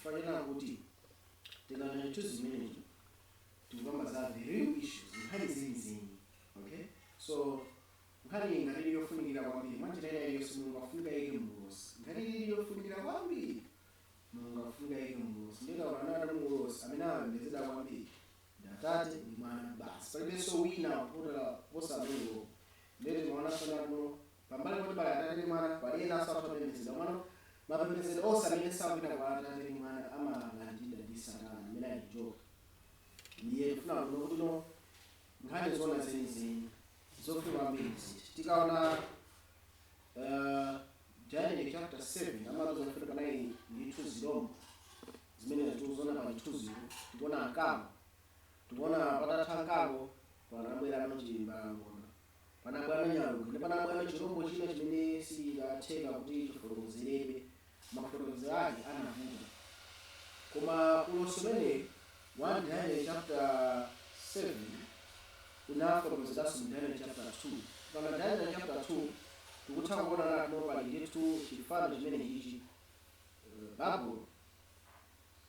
Chifukwa chena kuti tikaona chithunzi chimenechi, tikukamba za the real issues, nkhani zenizeni. Okay, so nkhani iyi ngati ili yofunikira kwambiri mwanjira ina iliyonse, Mulungu afunika ayike muulosi. Nkhani ili yofunikira kwambiri, Mulungu afunika ayike muulosi. Ndikaona nati muulosi amene amapembedzedwa kwambiri ndi Atate ndi Mwana basi, palibenso wina kuposa amenewo. Ndiye timaonanso natino pambali poti pali Atate ndi Mwana, pali ena athu apembedzedwa mwano. Mapembedzedwe onse amene sakupita kwa Atate ndi Mwana amalandidwa ndi Satana amene ali njoka. Ndiye tifuna kuno kuti no nkhani zona zenizeni zofunika kwambiri ziti? Tikaona Daniel chapter 7, amatiuza kuti panali ndithu zirombo zimene tikuziona pa chithunzipo. Tikuona mkango, tikuona patatha mkango panabwera no chimbalangondo, panabwera nyalugwe, ndi panabwera chirombo china chimene sichikatheka kuti chifotokozerebe, mafotokozero ake anavuta. Koma ulosi umene 1 Daniel chapter 7 unafotokozeranso mu Daniel chapter 2. Pana Daniel chapter 2 tikutha kuona natino pali ndithu chifano chimene chichi, Babulo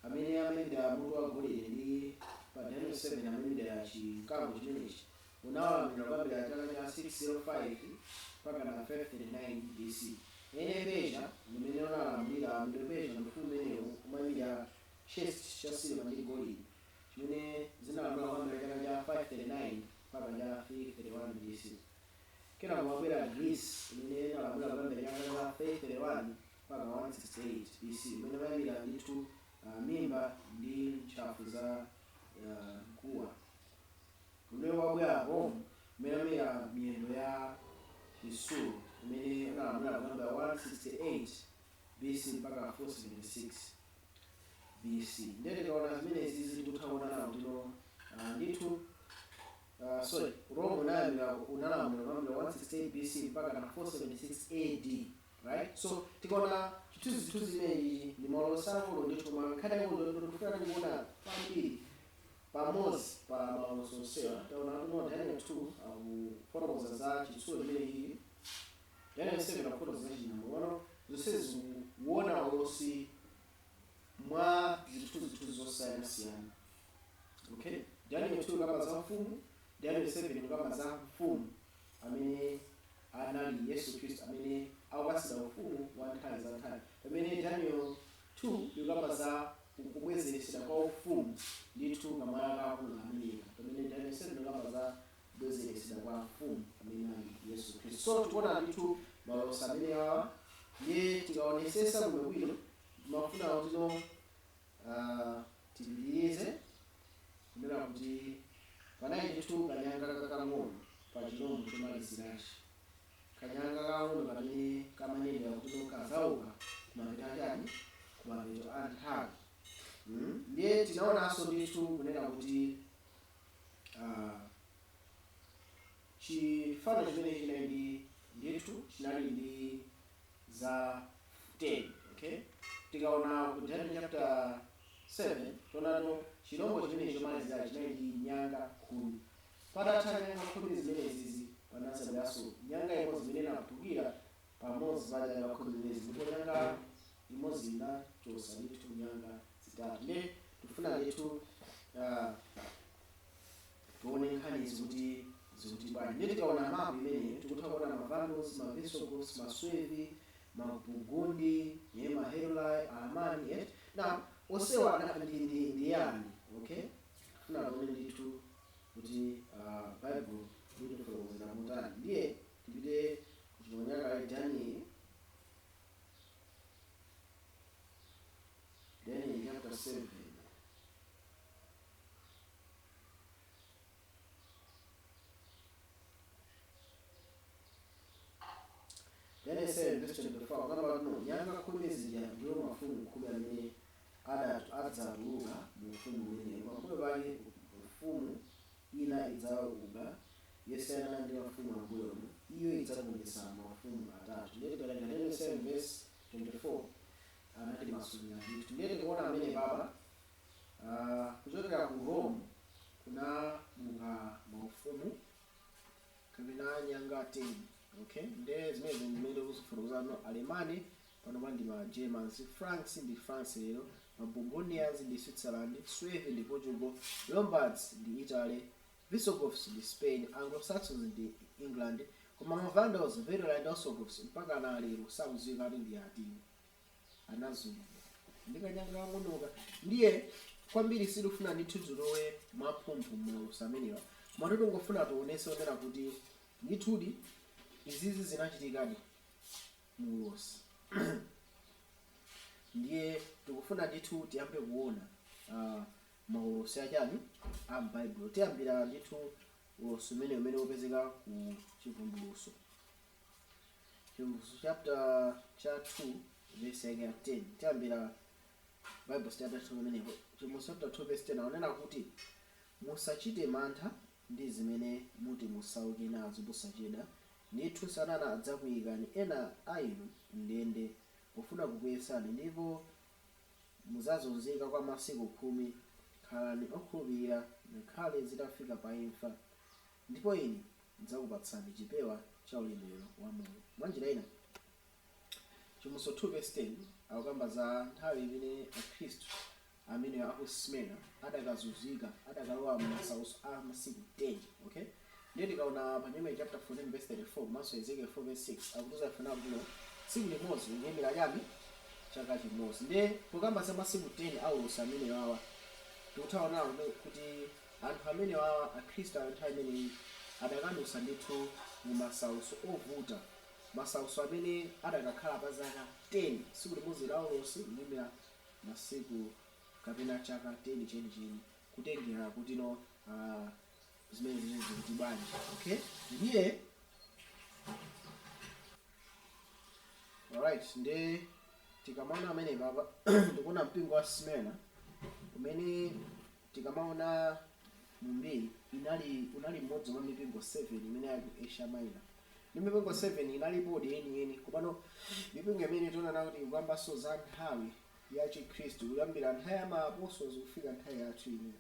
amene amayimira mutu wa golide, ndi pa Daniel 7 amayimira chikango chimenechi. Unawalamulira kuyambira chaka cha 605 mpaka na 539 BC. Ene Persia ndimene unalamulira Medo Persia, ndi ufumu umenewu umayimira chest cha silver ndi golide chimene zinalamulira kuyambira chaka cha 539 mpaka cha 331 BC. Kenako mabwera Greece imene inalamulira kuyambira chaka cha 331 mpaka 168 BC, imene mayimira ndithu mimba ndi ntchafu za mkuwa. Umene wabwera Rome imene mayimira miyendo ya chitsulo, imene inalamulira kuyambira 168 BC mpaka 476 BC. Ndiye tikaona zimenezi zikutha kuona kuti no ndithu, sorry, Rome unalamulira kuyambira 168 BC mpaka na 476 AD, right? So tikaona chithunzithunzi imenechi ndi maulosi akulu ndithu, koma nkhani yakulu ndikufuna ndikuona kwambiri pamodzi pa maulosi onsewa. Taona kuti no Daniel 2 akufotokoza za chitsulo chimenechi, Daniel 7 akufotokoza za chinyama. Komano zonse zikuona ulosi mwa zithunzithunzi zosiyanasiyana. Okay, Daniel 2 kamba za mfumu, Daniel 7 kamba za mfumu amene anali Yesu Khristu amene akupatsidwa ufumu wa nthawi za nthawi, pamene Daniel 2 ikukamba za kubwezeretsedwa kwa ufumu ndithu kamwala kakulu ameneka, pamene Daniel 7 ikukamba za kubwezeretsedwa kwa mfumu amene ali Yesu Khristu. So tikuona ndithu maulosi amene awa. Ndiye tikaonesesa bwinobwino, mafuna kuti no tipitirize kunena kuti panali ndithu kanyanga kakang'ono pa chirombo chomalizirachi, kanyanga kakang'ono kamene kamanenera kuti no kazauka kumapeto achani, kumapeto a nthawi. Ndiye tinaonanso ndithu kunena kuti chifano chimene chinali ndi ndithu chinali ndi za 10. Okay, tikaona ku Daniel chapter 7, tionano chirombo chimene chomalizira chinali ndi nyanga 10. Patatha nyanga 10 zimenezizi, panadzabweranso nyanga imodzi imene inaphukira pamodzi pa nyanga 10 zimenezi, ndipo nyanga imodzi inachosa ndithu nyanga zitatu. Ndiye tifuna ndithu tione nkhanizi kuti zikuti bwanji. Ndiye tikaona mapu imeneyo, tikutha kuona ma Vandals, ma Visigoths, ma Suevi, ma Burgundi, ye ma Heruli, Alamani, et now onsewa ndi yani? Okay, tifuna tione ndithu kuti Bible litifotokozera motani. Ndiye tipite kuchipangano chakale, Daniel chapter 7. Daniel 7 verse 24 kamba kuti no nyanga 10 zija ndiwo mafumu 10 amene adzatuluka mu ufumu umenewo. Pambuyo pake ufumu ina idzauka yosiyana ndi mafumu ambuyomu, iyo idzagonjetsa mafumu atatu. Ndiye tikawerenga Daniel 7 verse 24, anati masulira ndithu. Ndiye tikuona amene papa kuchokera ku Rome kunabuka maufumu kapena nyanga 10. Okay, ndiye zimene zimene kuzifotokozano Alemani. Panopa ndi ma Germans. Franks ndi France lero. Ma Burgundians ndi Switzerland. Suevi ndi Portugal. Lombards ndi Italy. Visigoths ndi Spain. Anglo-Saxons ndi England. Koma ma Vandals, Vandal and Ostrogoths, mpaka na lero sakudziwika kuti ndi ati, anazungu ndikanyanga kang'onoka. Ndiye kwambiri sitifuna ndithu zilowe mwamphumphu maulosi amenewa, koma tingofuna tionese onena kuti ndithudi izizi zinachitikadi muulosi. Ndiye tikufuna ndithu tiyambe kuona maulosi achani a m'Baibulo. Tiyambira ndithu ulosi umene upezeka ku Chivumbuluso, Chivumbuluso chapter cha 2 verse yake ya 10. Tiyambira Bible study 2 pamenepo. Chivumbuluso chapter 2 verse 10 aonena kuti, "Musachite mantha ndi zimene muti musauke nazo posachedwa. Ndithu Satana adzakuyikani ena a inu m'ndende pofuna kukuyesani, ndipo muzazunzika kwa masiku 10. Khalani okhulupirira ngakhale zitafika pa imfa, ndipo ine ndidzakupatsani chipewa cha ulemerero wa moyo." Mwanjira ina, Chivumbulutso 2 verse 10 akukamba za nthawi imene Akhristu amene aku Smyrna adakazunzika, adakalowa m'masautso a masiku 10. Okay, ndiye tikaona pa Nehemiah chapter 14 verse 34 komanso Ezekiel 4 verse 6, akutiuza ifuna kuti no, tsiku limodzi likuyimira chani? Chaka chimodzi. Ndiye pokamba za masiku 10 aulosi amene wawa, tikuthaona kuti anthu amene wawa, Akhristu a nthawi imeneyi, adakadusa ndithu mu masautso ovuta, masautso amene adakakhala pa zaka 10. Tsiku limodzi la ulosi likuyimira masiku kapena chaka 10 chenicheni, kutengera kuti no, zimene zili zikuti bwanji. Okay, ndiye alright, ndiye tikamaona amene papa ndikuona mpingo wa Smyrna umene tikamaona mumbiri inali unali mmodzi mwa mipingo 7 imene ali ku Asia Minor. Ndi mipingo 7 inalipodi yeniyeni, komano mipingo imene tiona kuti ikukambanso za nthawi ya Chikhristu, kuyambira nthawi ya ma apostles kufika nthawi yathu ineyo.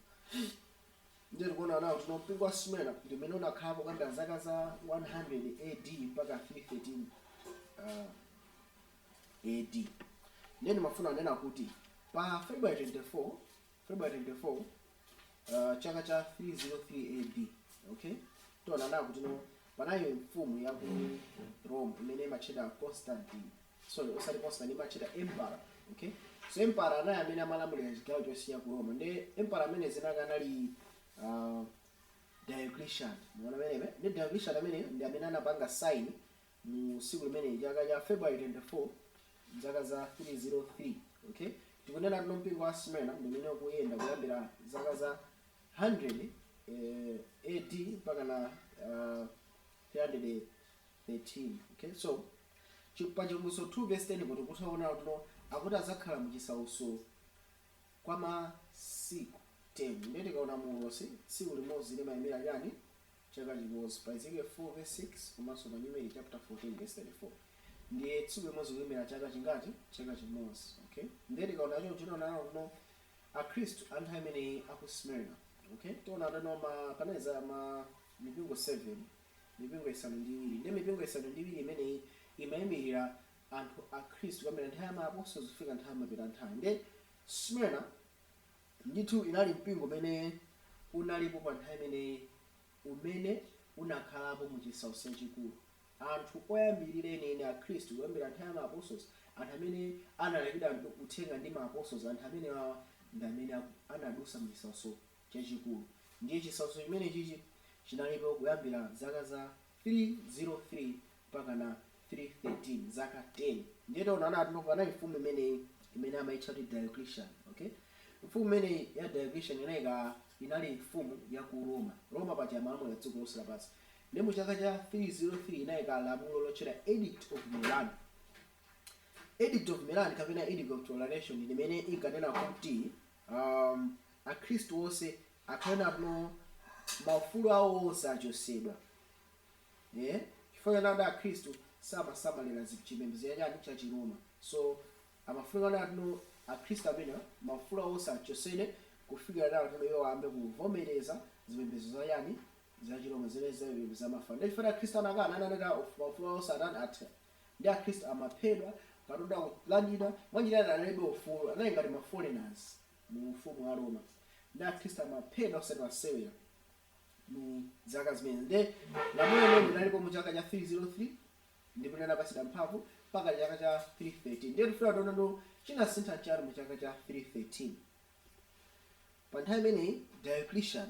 Ndiye tikuona nawo kuti mpingo wa Smyrna ndi umene unakhalapo kuyambira zaka za 100 AD mpaka 313 AD. Ndiye ndimafuna kunena kuti pa February 24, February 24, chaka cha 303 AD, okay, tiona nawo kuti no, panali mfumu ya ku Rome imene imatchedwa Constantine, sorry, osati Constantine, imatchedwa emperor. Okay, so emperor anali amene amalamulira chigawo chonse cha ku Roma. Ndi emperor amene zinaka anali Diocletian. Muona amenepe ndi Diocletian amene ndi amene anapanga sign mu tsiku limene, chaka cha February 24, zaka za 303. Okay, tikunena tino mpingo wa Smyrna ndi umene ukuyenda kuyambira zaka za 100 AD mpaka na 313. Okay, so pa Chivumbulutso 2 verse 10 kuti kutaona kuti akuti azakhala muchisautso kwa masiku 10. Ndiye tikaona muulosi, tsiku limodzi limayimira chani? Chaka chimodzi, pa Ezekiel 4 verse 6 komanso pa Numeri chapter 14 verse 34. Ndiye tsiku limodzi kuyimira chaka chingati? Chaka chimodzi. Okay, ndiye tikaona choncho, tinaona kuno Akhristu a nthawi imeneyi aku Smyrna. Okay, tiona tano ma paneza ma mipingo 7, mipingo isanu ndi iwiri. Ndiye mipingo isanu ndi iwiri imeneyi imayimirira anthu Akhristu kuyambira nthawi ya ma apostles kufika nthawi mapita nthawi. Ndiye Smyrna ndithu inali mpingo umene unalipo pa nthawi imeneyi, umene unakhalapo mu chisautso chachikulu. Anthu oyambirira enieni Akhristu kuyambira nthawi ya ma apostles, anthu amene analalikidwa uthenga ndi ma apostles, anthu amene awa ndi amene anadusa mu chisautso chachikulu. Ndiye chisautso chimene chichi chinalipo kuyambira zaka za 303 mpaka na 313, zaka 10. Ndiye taona anati panali mfumu imeneyi imene amayitcha kuti Diocletian. Okay, mfumu imeneyi ya Diocletian inayika, inali mfumu ya ku Roma. Roma paja amalamulira dziko lonse lapansi. Ndi mu chaka cha 303 inayika lamulo lotchedwa Edict of Milan. Edict of Milan kapena Edict of Toleration limene inkanena kuti Akhristu onse akhale nato maufulu awo onse achosedwa, chifukwa chanati Akhristu samasamalira chipembedzo chachani? Cha Chiroma. So amafunika natino Akhristu amene maufulu awo onse achosedwe kufikira natino iwo ayambe kuvomereza zipembedzo zachani? Za Chiroma, zimene zipembedzo zamafano. Ndi chifukwa Akhristu anakana, ananena maufulu awo onse atani? Atha. Ndi Akhristu amaphedwa. Katundu akulandidwa mwanjira, analibe ufulu, anali ngati ma foreigners mu ufumu wa Roma. Ndi Akhristu amaphedwa osati masewera mu zaka zimene. Nde lamulo limene linalipo mu chaka cha 303 ndipo linapatsidwa mphamvu mpaka chaka cha 313. Ndiye tifuna tione ndo chinasintha chani mu chaka cha 313. Pa nthawi imeneyi Diocletian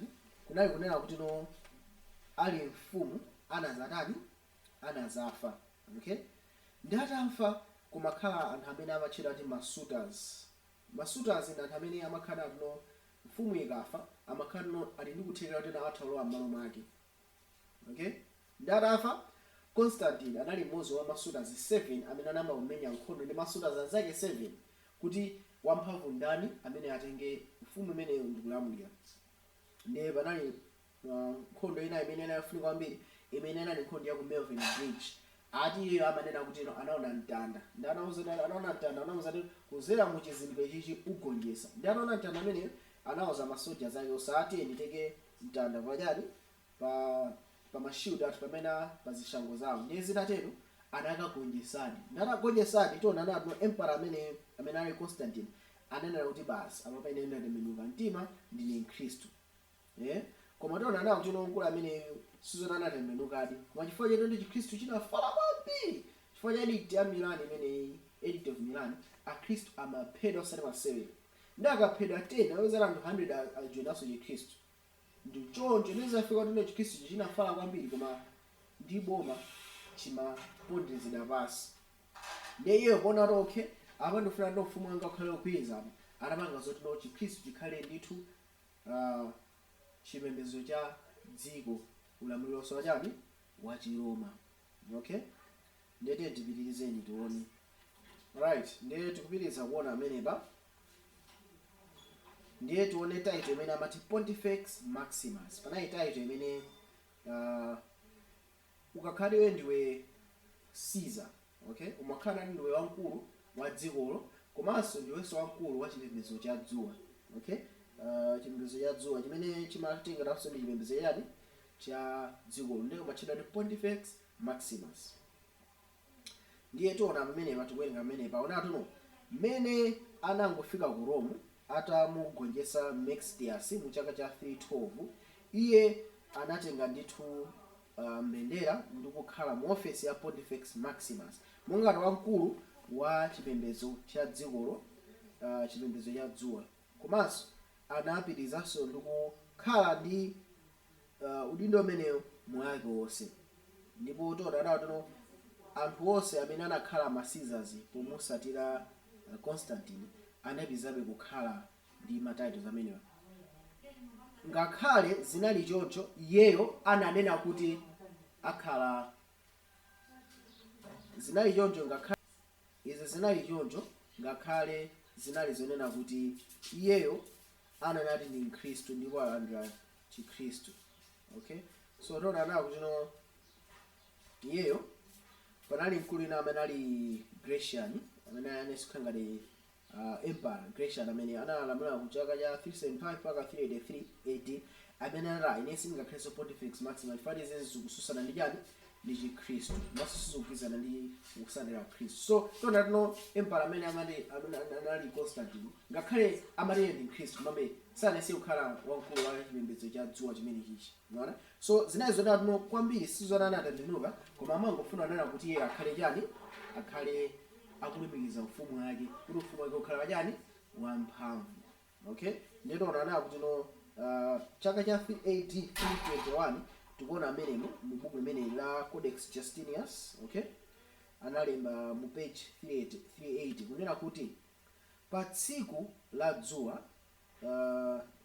kunali kunena kuti no, ali mfumu, anazatani? Anazafa, okay? Ndi atamfa, kumakhala anthu amene amatchedwa ati ma suitors. Ma suitors ndi anthu amene amakhala no, mfumu ikafa, amakhala no ali ndi kuthekera kuti nawo atha kulowa m'malo mwake, okay? Ndi atafa, Constantine anali mmodzi wa ma suitors 7 amene anayamba kumenya nkhondo ndi ma suitors anzake 7 kuti wamphamvu ndani amene atenge mfumu imeneyo ndikulamulira. Ndiye panali nkhondo ina imene inayofunika kwambiri, imene inali nkhondo ya ku Milvian Bridge. Ati iyeyo amanena kuti ino anaona mtanda, ndi anauza, anaona mtanda, anauza kuti kuzera mu chizindikiro chichi ugonjetsa. Ndi anaona mtanda ameneyo, anauza masoja zake osati nditeke mtanda pachani, pa ma shield athu, pamene pa zishango zawo. Ndiye zitatero anakagonjesadi. Ndi atagonjesadi, tiona nato emperor amene ali Constantine ananena kuti basi, apa paine ndatembenuka mtima, ndine Mkhristu, eh? Koma tiona nawo kuti mkulu amene sizona anatembenukadi, koma chifukwa chetu ndi Chikhristu chinafala kwambiri chifukwa cha Edict ya Milan imeneyi, Edict of Milan, Akhristu amaphedwa osati masewera. Ndi akaphedwa 10, awezera anthu 100 ajoinanso Chikhristu. Ndi choncho ndizafika kuti Chikhristu chinafala kwambiri, koma ndi boma chimaponderezedwa pasi. Ndiye iyeyo pona kuti okay, apa ndifuna ndi ufumu wanga ukhale wogwirizana, anapanga zoti no, Chikhristu chikhale ndithu chipembedzo cha dziko, ulamuliro wachani? Wa Chiroma, okay? Ndiye tipitirizeni tione, right? Ndiye tikupitiriza kuona amenepa. Ndiye tione title imene amati Pontifex Maximus. Panali title imene ukakhale iwe ndiwe Caesar, okay, umakhala nati ndiwe wamkulu wa dzikolo, komanso ndiwenso wamkulu wa chipembedzo cha dzuwa, okay? Chipembedzo cha dzuwa chimene chimatengeranso ndi chipembedzo chani? Cha dzikolo. Ndiye umatchedwa ndi Pontifex Maximus. Ndiye tiona pamenepa, tikuwerenga pamenepa, onatuno mmene anangofika ku Rome atamugonjetsa Maximus mu chaka cha 312, iye anatenga ndithu mbendera ndi kukhala mu ofesi ya Pontifex Maximus monga ngati wamkulu wa chipembedzo cha dzikolo, chipembedzo cha dzuwa. Komanso anapitirizanso ndi kukhala ndi udindo umeneyo moyo wake wonse. Ndipo tiona nawo anthu onse amene anakhala ma Caesars pomusatira Constantine anapitizabe kukhala ndi ma titles amenewa. Ngakhale zinali choncho, iyeyo ananena kuti akhala, zinali choncho, ngakhale izi zinali choncho, ngakhale zinali zonena kuti iyeyo ananati ndi Mkhristu ndipo alandira Chikhristu, okay? So tiona nawo kuti no, iyeyo panali mkulu ina amene ali Gratian, amene anenso kukhala ngati emperor Gratian, amene analamulira ku chaka cha 375 mpaka 383 AD, amene anati, "Ine sindingakhalenso Pontifex Maximus chifukwa izi zikususana ndi chani? Ndi Chikhristu, komanso sizikugwirizana ndi kutsatira Khristu." So tiona tino emperor amene amati amene anali Constantine, ngakhale amati iye ndi Mkhristu, komabe sanasiye kukhala wamkulu wa chipembedzo cha dzuwa chimene chichi, unaona? So zinali zonena tino kwambiri sizona anatembenuka, koma amangofuna kunena kuti iye akhale chani? Akhale akulumikiza ufumu wake, kuti ufumu wake ukhala wachani? Wamphamvu, okay? Ndiye tiona nawo kuti no, chaka cha AD 321, tikuona amenemo mu buku limeneli la Codex Justinius, okay, analemba mu page 380, 380 kunena kuti pa tsiku la dzuwa,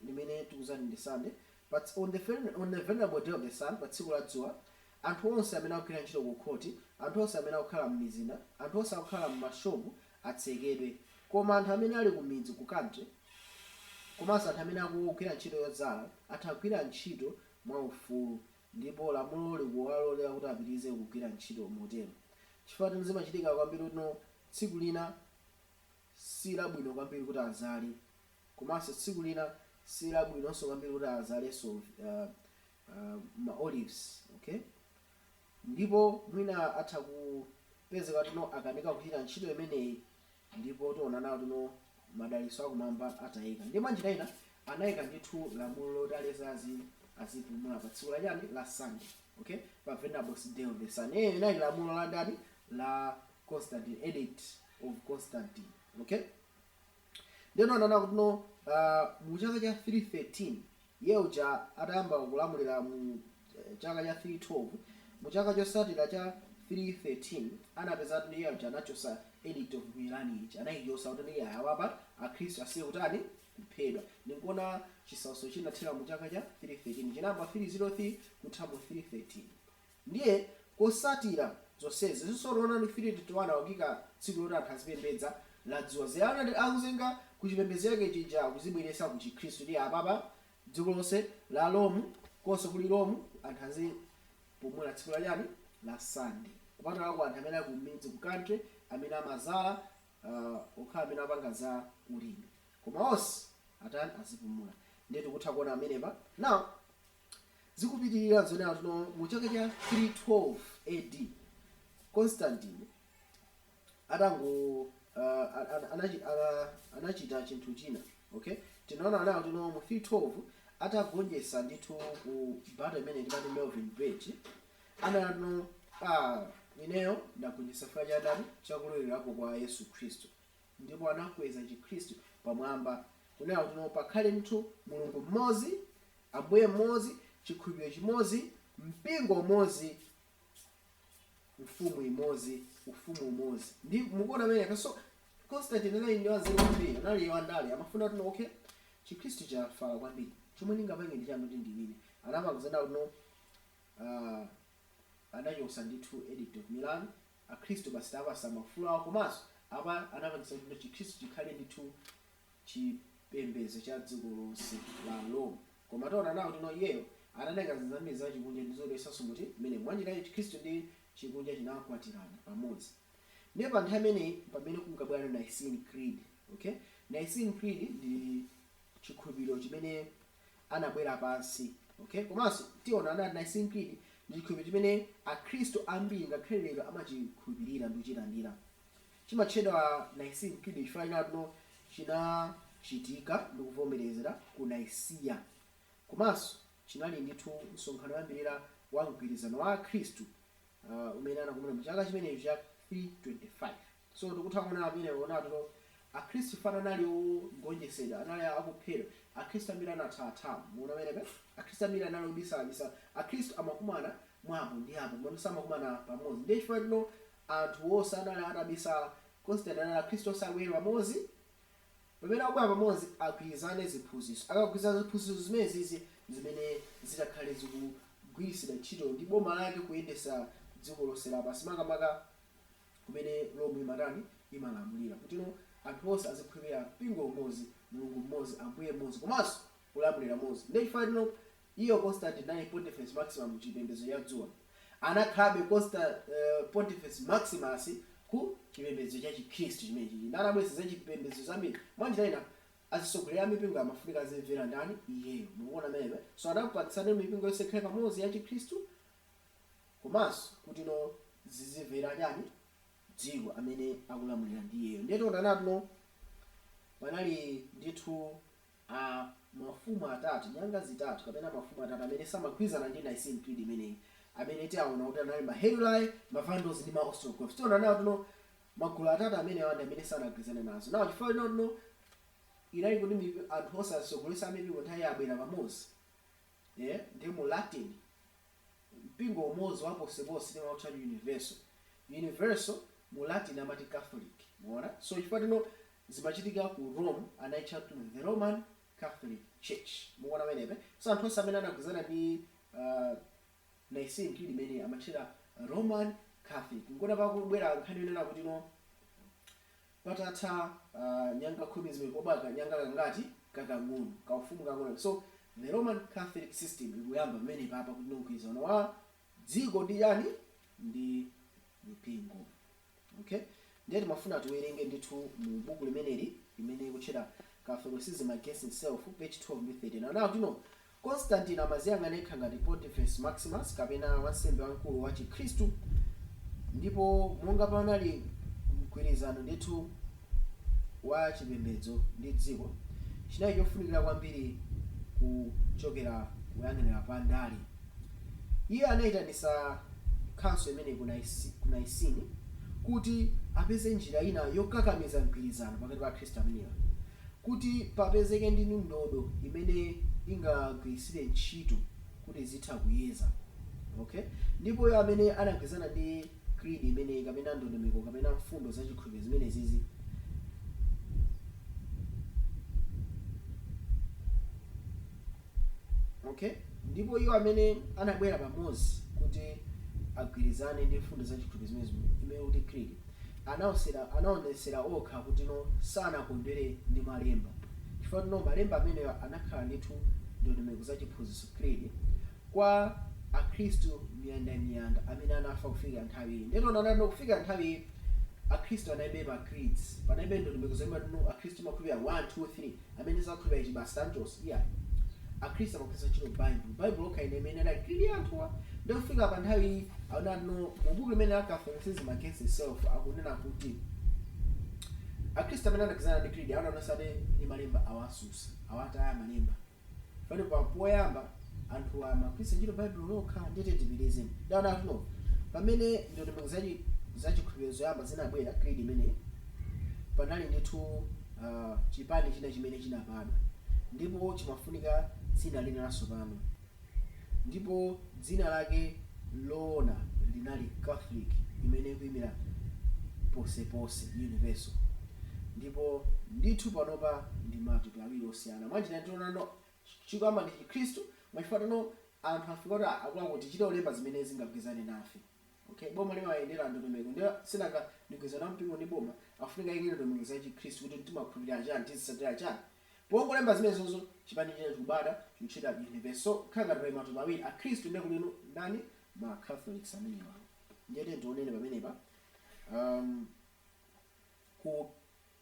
limene tikuzani ndi Sunday, but on the venerable day of the sun, pa tsiku la dzuwa, anthu onse amene akugwira ntchito ku khoti, anthu onse amene akukhala m'mizinda, anthu onse akukhala m'mashopu atsekedwe. Koma anthu amene ali ku midzi, ku country, komanso anthu amene akugwira ntchito yodzala atha kugwira ntchito mwaufulu, ndipo lamulo likuwalolera kuti apitirize kugwira ntchito motero. Chifukwa zimachitika kwambiri kuti no, tsiku lina si labwino kwambiri kuti azale, komanso tsiku lina si labwinonso kwambiri kuti azalenso ma olives, okay? Ndipo mwina atha Pezeka tino akanika kuchita ntchito imeneyi, ndipo tiona nawo tino madalitso akumwamba atayika. Ndi mwanjira ina anayika ndithu lamulo loti aliyense azipumula pa tsiku lachani? La Sunday, okay, pa Venerable Day of the Sun. Iyo inali lamulo la ndani? La Constantine, Edict of Constantine, okay. Ndeno anana kuti no mu chaka cha 313, iye uja atayamba kulamulira mu chaka cha 312, mu chaka chosatira cha 313 anapeza kuti iye uja anachosa Edict of Milan iji, anayichosa kuti iye awapa akhristu asiye kutani? Kuphedwa. Ndikuona chisautso chinathera mu chaka cha 313, chinamba 303 kutha mu 313. Ndiye kosatira zonsezi zisoloona ndi 321 akuyika tsiku loti anthu azipembedza la dzuwa. Ziyana akuzenga ku chipembedzo chake chija, akuzibweresa ku Chikhristu. Ndi apapa dziko lonse la Rome, konse kuli Rome, anthu azipumula tsiku la chani? La Sunday, kupatula ku anthu amene ali kumidzi, ku country, amene amazala, okhala amene apanga za ulimi, koma onse atani? Azipumula. Ndiye tikutha kuona amenepa. Now zikupitirira zonena tino mu chaka cha 312 AD, Constantine atango anachita chinthu china, okay. Tinaona nawo tino mu 312 atagonjetsa ndithu ku battle imene timati Milvian Bridge, anano ineyo ndagonjetsa chifukwa cha ndani? Chakulowerapo kwa Yesu Khristu. Ndipo anakweza Chikhristu pamwamba, kunena kuti no pakhale ndithu Mulungu mmodzi, Ambuye mmodzi, chikhulupiriro chimodzi, mpingo umodzi, mfumu imodzi, ufumu umodzi. Ndi mukuona amene. So Constantine anali ndi wanzeru kwambiri, anali wandale. Amafuna kuti no, okay, Chikhristu chafala kwambiri, chomwe ndingapange ndi chani kuti ndiwine? Anapanga zena kuti no anachosa ndithu Edict of Milan, akhristu basi apasa maufulu awo, komanso apa anapangisa kuti Chikhristu chikhale ndithu chipembedzo cha dziko lonse la Rome. Koma taona nawo tino iyeyo anatenga zinthu zambiri za chikunja ndi zolesanso kuti mmene mwanjirayo Chikhristu ndi chikunja chinakwatirana pamodzi. Ndiye pa nthawi imeneyi pamene kunkabwera Nicene Creed, okay. Nicene Creed ndi chikhulupiriro chimene anabwera pansi, okay. Komanso tiona anati Nicene Creed ndi chikhulupiriro chimene akhristu ambiri ngakhale lero amachikhulupirira ndi kuchilandira. Chimatchedwa Nicene Creed chifukwa chinatuno chinachitika ndi kuvomerezera ku Nicaea, komanso chinali ndithu msonkhano woyambirira wa mgwirizano wa akhristu umene anakumana mu chaka chimenecho cha 325. So tikutha kuona amene onatuno akhristu fana anali ogonjetsedwa, anali akuphedwa, akhristu ambiri anathatha. Muona amenepe akhristu ambiri anali obisalabisala, akhristu amakumana mwapo ndi apo, mano samakumana pamodzi. Ndiye chifukwa tino anthu onse anali atabisala, Constantine anali akhristu onse abwere pamodzi. Pamene akubwera pamodzi agwirizane ziphunzitso, akagwirizana ziphunzitso zimenezizi zimene zitakhale zikugwiritsidwa ntchito ndi boma lake kuyendesa dziko lonse lapansi, makamaka kumene Rome imatani? Imalamulira, kutino anthu onse azikhulupirira mpingo umodzi, Mulungu mmodzi, Ambuye mmodzi, komanso kulamulira mmodzi. Ndiye chifukwa tino iyo Constantine anali Pontifex Maximus mu chipembedzo cha dzuwa, anakhalabe Pontifex Maximus ku chipembedzo cha Chikhristu chimenechi. Ndi anabweretsa za chipembedzo zambiri. Mwanjira ina atsogoleri a mipingo amafunika azimvera ndani? Iyeyo. Mukuona amenepe? So anapatsana mipingo yonse ikhale pamodzi ya Chikhristu, komanso kuti no zizimvera chani? Dziko amene akulamulira ndi iyeyo. Ndiye tiona natuno panali ndithu a mafumu atatu, nyanga zitatu kapena mafumu atatu amene samagwirizana ndi Nicene Creed imeneyi, amene tiaona kuti anali ma Heruli, ma Vandals ndi ma Ostrogoths. Tiona nawo tuno magulu atatu amene awa ndi amene sanagwirizane nazo. Nawo chifukwa ino tuno inali kuti anthu onse atsogoleri a mipingo nthawi abwera pamodzi, yeah? Ndi mu Latin mpingo umodzi wa ponseponse timautcha universal. Universal mu Latin amati Catholic, muona. So chifukwa tino zimachitika ku Rome, anayitcha kuti the Roman Catholic Church. Mukuona pamenepe? So anthu onse amene anagwirizana ndi Nicene Creed imene amatchedwa Roman Catholic. Nkuona pakubwera nkhani yonena kuti no patatha nyanga 10 zimene pobaka nyanga kangati kakang'ono, kaufumu kang'ono. So the Roman Catholic system ikuyamba pamene papa, kuti mgwirizano wa dziko ndi chani? Ndi mipingo, okay. Ndiye timafuna tiwerenge ndithu mu buku limeneli limene ikutchedwa Catholicism Against Itself, page 12 ndi 13. Anawo tino Constantine amaziyang'ana yekha ngati Pontifex Maximus kapena wansembe wamkulu wa Chikhristu. Ndipo monga panali mgwirizano ndithu wa chipembedzo ndi dziko, chinali chofunikira kwambiri kuchokera kuyang'anira pa ndale. Iye anayitanisa council imene ku Nicene kuti apeze njira ina yokakamiza mgwirizano pakati pa akhristu amenewa, kuti papezeke ndi ndodo imene ingagwirisire ntchito kuti zitha kuyeza. Okay, ndipo iwo amene anagwirizana ndi creed imeneyi, kapena ndondomeko, kapena mfundo za chikhulupiriro zimene zizi, okay, ndipo iwo amene anabwera pamodzi kuti agwirizane ndi mfundo za chikhulupiriro zimene imene kuti creed, anaonesera okha kuti no, sanakondwere ndi malemba, chifukwa no, malemba amenewa anakhala ndithu ndondomeko za chiphunzitso, creed, kwa akhristu miyandamiyanda amene anafa kufika nthawi iyi. Ndito nanano kufika nthawi iyi akhristu analibe ma creeds, panalibe ndondomeko zomwe no, akhristu amakhulupirira 1 2 3, amene sakhulupirira ichi basi tanchos. Iya, akhristu amagwiritsa ntchito Bible. Bible okha ine imene anali creed ya anthuwa. Ndikufika pa nthawi iyi aonano mu buku limene la Catholicism Against Itself akunena kuti akhristu amene anagwirizana ndi creed aonano sati ndi malemba, awasusa, awataya malemba. Fani pa poyamba anthu amagwiritsa ntchito Bible lokha. Ndete tipitizeni ndaona no, pamene ndondomeko zachikhulupiriro zoyamba zinabwera, creed imeneyi, panali ndithu chipani china chimene chinabadwa, ndipo chimafunika dzina lina latsopano, ndipo dzina lake loona linali Catholic, imene ikuyimira posepose, universal. Ndipo ndithu panopa ndi matupi awiri osiyana. Mwanjira tionano chikuyamba ndi Chikhristu, mwachifukwa tono anthu afika kuti akuluakulu tichite kulemba zimene zingagwirizane nafe. Okay, boma limayendera ndondomeko, ndiyo sinanga migwirizano mpingo ndi boma afunika ike ndondomeko za Chikhristu kuti timakhulupirira chani, tizitsatira chani. Pongolemba zimenezozo, chipani china chikubada chikutchedwa universal. Khala ngati pali matupi awiri akhristu, ndiye kuti inu ndani? Ma Catholics amenewa. Ndiyete tionene pamenepa ku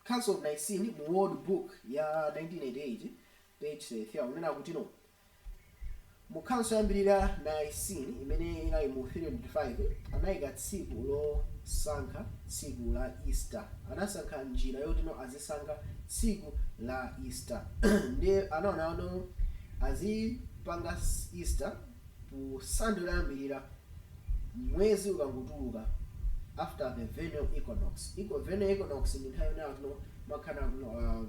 Council of Nicene mu World Book ya 1988 page 33, akunena kuti no, mu council yoyambirira Nicene imene inali mu 325, anayika tsiku losankha tsiku la Easter. Anasankha njira yoti no, azisankha tsiku la Easter. Ndiye anaona ano azipanga Easter ku Sunday loyambirira mwezi ukangotuluka, after the vernal equinox. Vernal equinox ndi nthawi yonena kuno makhala kuno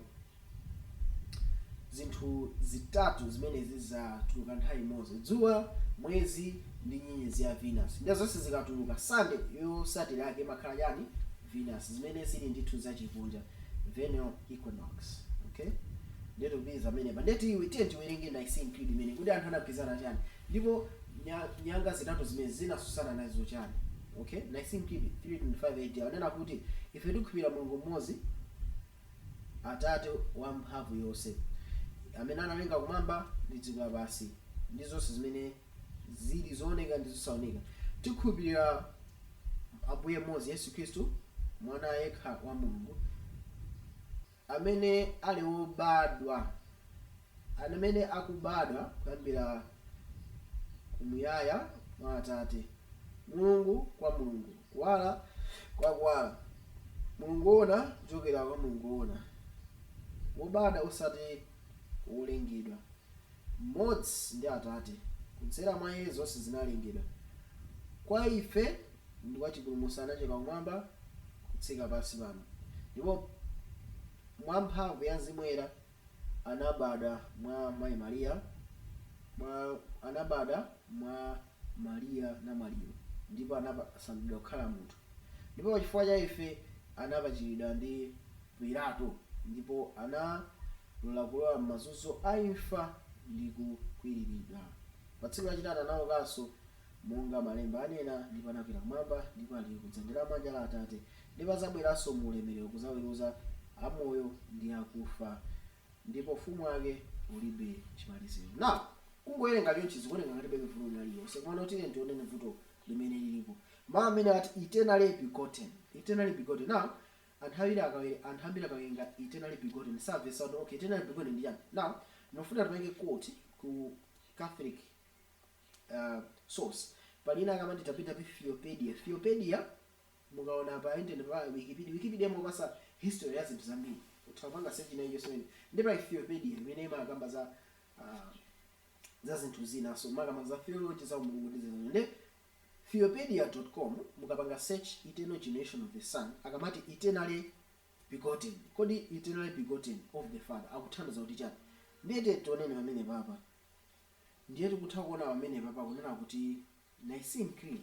zinthu zitatu zimene zizatuluka nthawi imodzi: dzuwa, mwezi ndi nyenyezi ya Venus. Ndiye zonse zikatuluka, Sunday yotsatira yake imakhala chani? Venus, zimene zili ndithu zachikunja, vernal equinox. Okay, ndiye tikupitiriza pamenepa. Ndiye tiye tiwerenge Nicene Creed imene kuti anthu anagwirizana chani, ndipo nyanga zitatu zimene zinasusana nazo chani. Okay, Nicene Creed 325 AD, anena kuti ife tikukhulupirira Mulungu mmodzi, Atate wamphamvu yonse, amene analenga kumwamba ndi dziko lapansi ndi zonse zimene zili zooneka ndi zosaoneka. Tikhulupirira Ambuye mmodzi Yesu Khristu, mwana yekha wa Mulungu, amene ali wobadwa, amene akubadwa kuyambira kumuyaya mwa Atate, Mulungu kwa Mulungu, kuwala kwa kuwala, Mulungu wona kuchokera kwa Mulungu wona, wobadwa osati wolengedwa, mmodzi ndi Atate. Kudzera mwa Iye zonse zinalengedwa. Kwa ife ndi kwa chipulumutso anachoka kumwamba kutsika pansi pano, ndipo mwa mphamvu ya Mzimu Woyera anabadwa mwa mayi Mariya, anabadwa mwa Mariya namwaliyo, ndipo anasandulidwa kukhala munthu, ndipo pachifukwa cha ife anapachikidwa ndi Pilato, ndipo analola kulowa m'mazunzo a imfa ndi kukwiriridwa. Pa tsiku lachitatu anaukanso monga malemba anena, ndipo anakwera kumwamba, ndipo ali kudzanja lamanja la Atate, ndipo adzabweranso mu ulemerero kudzaweruza amoyo ndi akufa, ndipo ufumu wake ulibe chimaliziro. Now, kungowerenga chonchi zikuoneka ngati palibe vuto lililonse, koma tiyeni tionene vuto limene lilipo. Mawu amene ati "eternally begotten", eternally begotten. Now, anthu ambiri akawerenga "eternally begotten" samvetsa kuti okay, eternally begotten ndi chani. Now, ndinofuna tipange quote ku Catholic source. Pali ina akamati www Theopedia. Theopedia. Mukaona pa internet, pa Wikipedia, Wikipedia imapasa history ya zinthu zambiri, utha kupanga search inayo yonse. Ndi pa Theopedia imene imakamba za zinthu zina, so makamba za theology, za Mulungu ndi zinthu. Ndi theopedia.com, mukapanga search "eternal generation of the Son", akamati "eternally begotten", kodi "eternally begotten of the Father" akuthandiza kuti chani? Ndiye tionene pamene papa. Ndiye tikutha kuona pamene papa kunena kuti Nicene Creed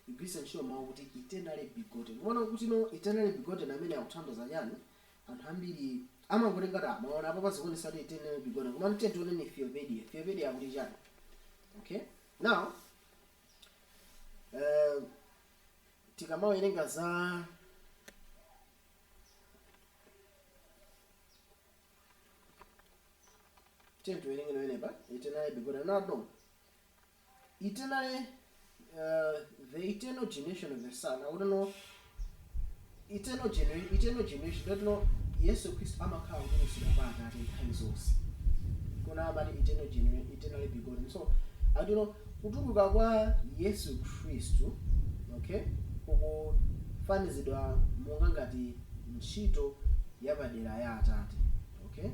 igwiritsa ntchito mawu kuti "eternally begotten". Kuona kuti no, "eternally begotten" amene akuthandiza chani? Anthu ambiri amangotenga ta maona apo pazikuonesa kuti "eternally begotten", koma tiye tionene Theopedia. Theopedia akuti chani? Okay, now tikamawerenga za tiye tiwerenge pamenepa "eternally begotten". No, no, eternally, the eternal generation of the Son, akuti no, eternal generation, that no, Yesu Khristu amakhala kutulusidwa pa Atate nthawi zonse, kona amati eternal generation, eternally begotten. So akuti no, kutuluka kwa Yesu Khristu, okay, kukufanizidwa monga ngati ntchito yapadera ya Atate, okay,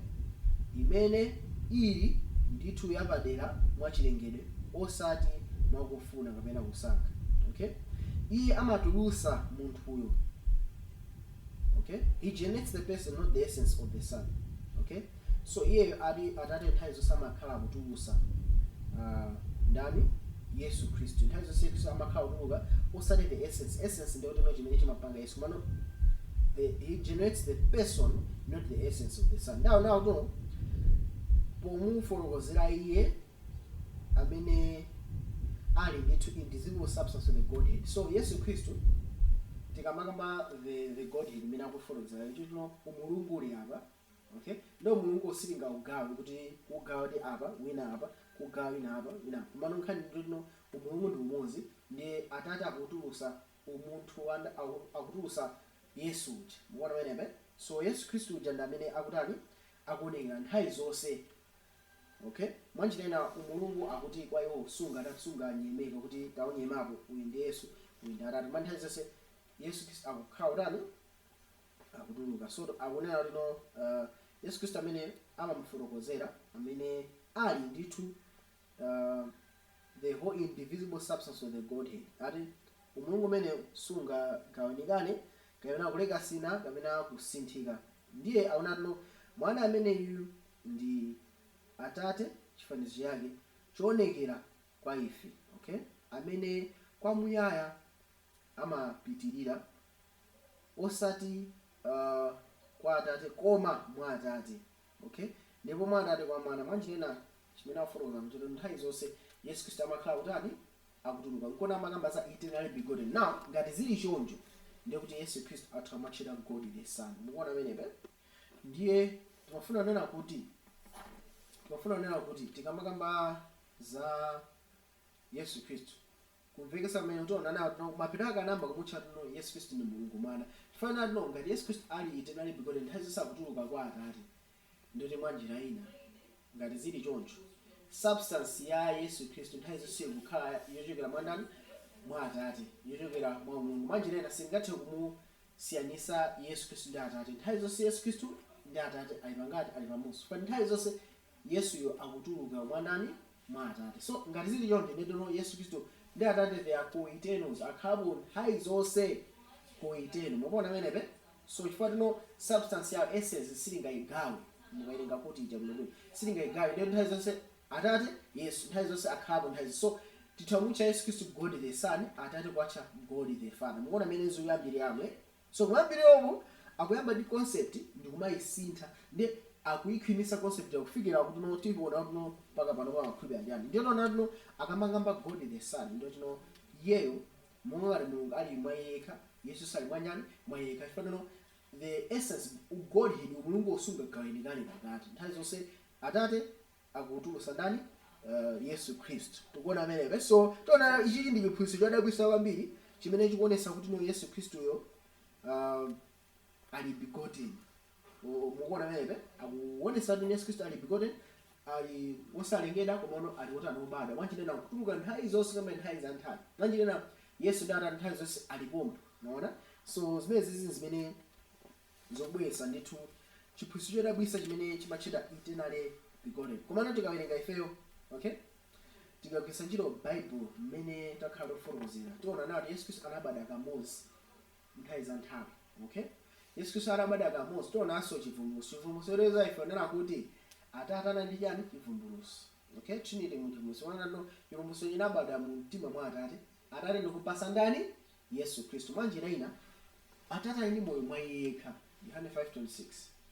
imene ili ndithu yapadera mwachilengedwe, osati mwakufuna kapena kusankha. Okay, iye amatulusa munthuyo. Okay, he generates the person, not the essence of the Son. Okay, so iyeyo ati Atate nthawi zonse amakhala kutulusa ndani? Yesu Khristu. Nthawi zonse Yesu Khristu amakhala kutuluka, osati the essence. Essence ndikuti no, chimene chimapanga Yesu, komano he generates the person, not the essence of the Son. Now no, pomufotokozera iye amene ali ndithu indivisible substance of the Godhead. So Yesu Khristu, tikamakamba the Godhead imene akufotokozera icho, chino umulungu uli apa. Okay, ndo Mulungu sitingaugawe kuti kugawa kuti apa, wina apa, kugawa wina apa, wina apa. Komano nkhani ndino, umulungu ndi umodzi. Ndiye Atate akutulusa umunthu, akutulusa Yesu uja. Mukuona pamenepa? So Yesu Khristu uja ndi amene akutani? Akuonekera nthawi zonse. Okay, mwanjira ina umulungu akuti kwa iwo sunganyemeke kuti taunyemapo, uyu ndi Yesu, uyu ndi Atate. Ma nthawi zonse Yesu Khristu akukhala kutani? Akutuluka. So akunena kuti no, Yesu Khristu amene amamufotokozera, amene ali ndithu the whole indivisible substance of the Godhead, ati umulungu umene sungagawanikane kapena kulekasina kapena kusinthika. Ndiye akunati no, mwana ameneyu ndi Atate chifanizo chake choonekera kwa ife, okay, amene kwamuyaya amapitirira, osati kwa Atate koma mwa Atate, okay, ndipo mwa Atate kwa Mwana. Mwanjira ina chimene afotokoza mchito, nthawi zonse Yesu Khristu amakhala kutani? Akutuluka. Nkona amakamba za "eternally begotten". Now ngati zili choncho, ndiye kuti Yesu Khristu athu amatchedwa God the Son. Mukuona pamenepa? Ndiye timafuna kunena kuti tikamakamba za Yesu Khristu, kumvekesa mmene tiona nawo mapeto ake, anamba kumutcha tuno Yesu Khristu ndi Mulungu Mwana. Tifanira tuno, ngati Yesu Khristu ali eternally begotten, nthawi zonse akutuluka kwa Atate, ndoti mwa njira ina ngati zili choncho, substance ya Yesu Khristu nthawi zonse kukhala yochokera mwa ndani? Mwa Atate, yochokera mwa Mulungu. Mwa njira ina singathe kumusiyanisa Yesu Khristu ndi Atate. Nthawi zonse Yesu Khristu ndi Atate ali pangati? Ali pamodzi. Pa nthawi zonse Yesuyo akutuluka mwa ndani? Mwa Atate. So ngati zili choncho, ndetono Yesu Khristu ndi Atate, they are co-eternals, akhalapo nthawi zonse, co-eternal. Mukuona pamenepe? So chifukwa tino substance yawo, essence, silingayigawe, mukayilenga kuti ija bwinobwino silingayigawe, ndiyo nthawi zonse Atate, Yesu nthawi zonse akhalapo nthawi zonse. So tithamutcha Yesu Khristu God the Son, Atate kwatcha God the Father. Mukuona mmene zikuyambiramo? So kuyambiramo akuyamba ndi concept ndikumayisintha, ndi akuyikhwimisa concept yakufikira kuti no, tikuona kuti no, mpaka pano pamakhulupirira ndiyani. Ndiyo tona tino akamakamba God the Son, ndiyo tino iyeyo monga ngati Mulungu ali mwa yekha, Yesu sali mwa nyani? Mwa yekha. Chifukwa tino the essence, Godhead, umulungu usungagawanikane pakati. Nthawi zonse Atate akutulusa ndani? Yesu Khristu. Tikuona amenepe? So tiona ichichi ndi chiphunzitso chodabwitsa kwambiri chimene chikuonesa kuti no, Yesu Khristuyo ali begotten. Mukuona amenepe? Akuonesa kuti Yesu Khristu ali begotten, ali wosalengedwa, komano ali wotani? Wobadwa. Mwanjira ina kutuluka nthawi zonse kama nthawi za nthawi. Mwanjira ina Yesu ndi Atate nthawi zonse alipompo. Maona? So zimene zizi zimene zobweretsa ndithu chiphunzitso chodabwitsa chimene chimatchedwa eternally begotten. Komano tikawerenga ifeyo, okay, tikagwiritsa ntchito Bible mmene takhala tofotokozera, tiona nawo kuti Yesu Khristu anabadwa kamodzi nthawi za nthawi. Okay, Yesu Khristu anabadwa kamodzi. Tionanso chivumbulutso. Chivumbulutso leza ife onena kuti Atate anali ndi chani? Chivumbulutso. Okay, Trinity mu chivumbulutso. Onena no chivumbulutso chinabadwa mu mtima mwa Atate, Atate ndikupasa ndani? Yesu Khristu. Mwa njira ina, Atate ali ndi moyo mwa iye yekha, Yohane 5:26.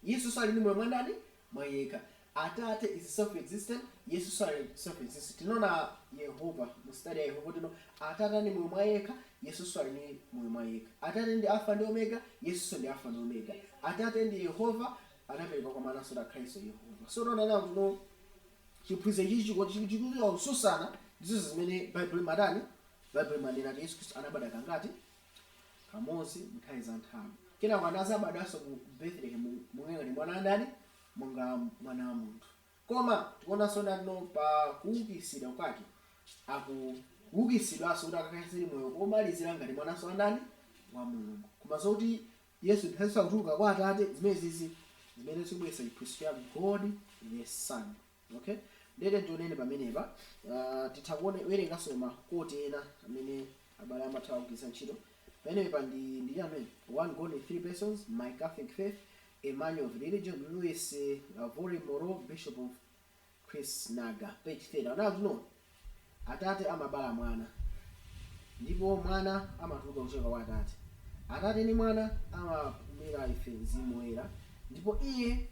Yesu ali ndi moyo mwa ndani? Mwa iye yekha. Atate is self existent, Yesu ali self existent. Tinaona Yehova mu study ya Yehova, tino Atate ali ndi moyo mwa yekha, Yesu ali ndi moyo mwa yekha. Atate ndi Alpha ndi Omega, Yesu ndi Alpha ndi Omega. Atate ndi Yehova, anapereka kwa mwana so akhaliso Yehova. So tiona nawo tino chiphunzitso ichi chikususana ndizo zimene Bible imatani, Bible imanena kuti Yesu Khristu anabadwa kangati? Kamodzi nthawi za nthawi. Kenako anazabadwanso ku Bethlehem monga ngati mwana andani? Monga mwana wa munthu. Koma tikuonanso natino pa kuukitsidwa kwake, akuukitsidwanso kuti akakhale moyo komalizira ngati mwananso andani? Wa Mulungu. Koma zokuti Yesu nthawi akutuluka kwa Atate, zimene zizi zimene zikubweretsa chiphunzitso cha God the Son. Okay, ndete tionene pamenepa. Titha kuone werenganso ma quote ena amene abale amatha kugwiritsa ntchito pamenepa. Ndi amene One God in Three Persons, My Catholic Faith, A Manual of Religion, Louis Lavory Moreau, Bishop of Krishnagar, page 30. Anakuti no, Atate amabala Mwana ndipo Mwana amatuluka kuchoka kwa Atate. Atate ndi Mwana amapumira ife Mzimu Woyera, ndipo iye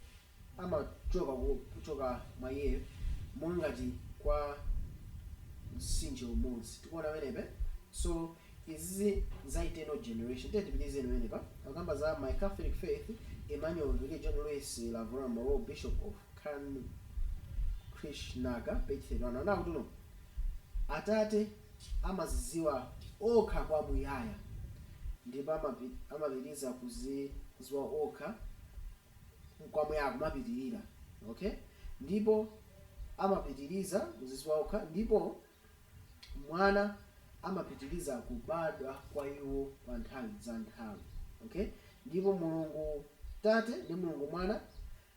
amachoka kuchoka mwa iyeyo mongati kwa mtsinje umodzi. Tikuona pamenepe. So izizi za eternal generation. Tiye tipitirize pamenepa. Akamba za My Catholic Faith, A Manual of Religion, Louis Lavoie Moreau, Bishop of Krishnagar, page 31. Anakuti no, Atate amazidziwa okha kwamuyaya ndipo amapitiriza kuzidziwa okha kwamuyaya, kumapitirira. Okay, ndipo amapitiriza kuzidziwa okha, ndipo Mwana amapitiriza kubadwa kwa iwo pa nthawi za nthawi. Okay, ndipo Mulungu Tate ndi Mulungu Mwana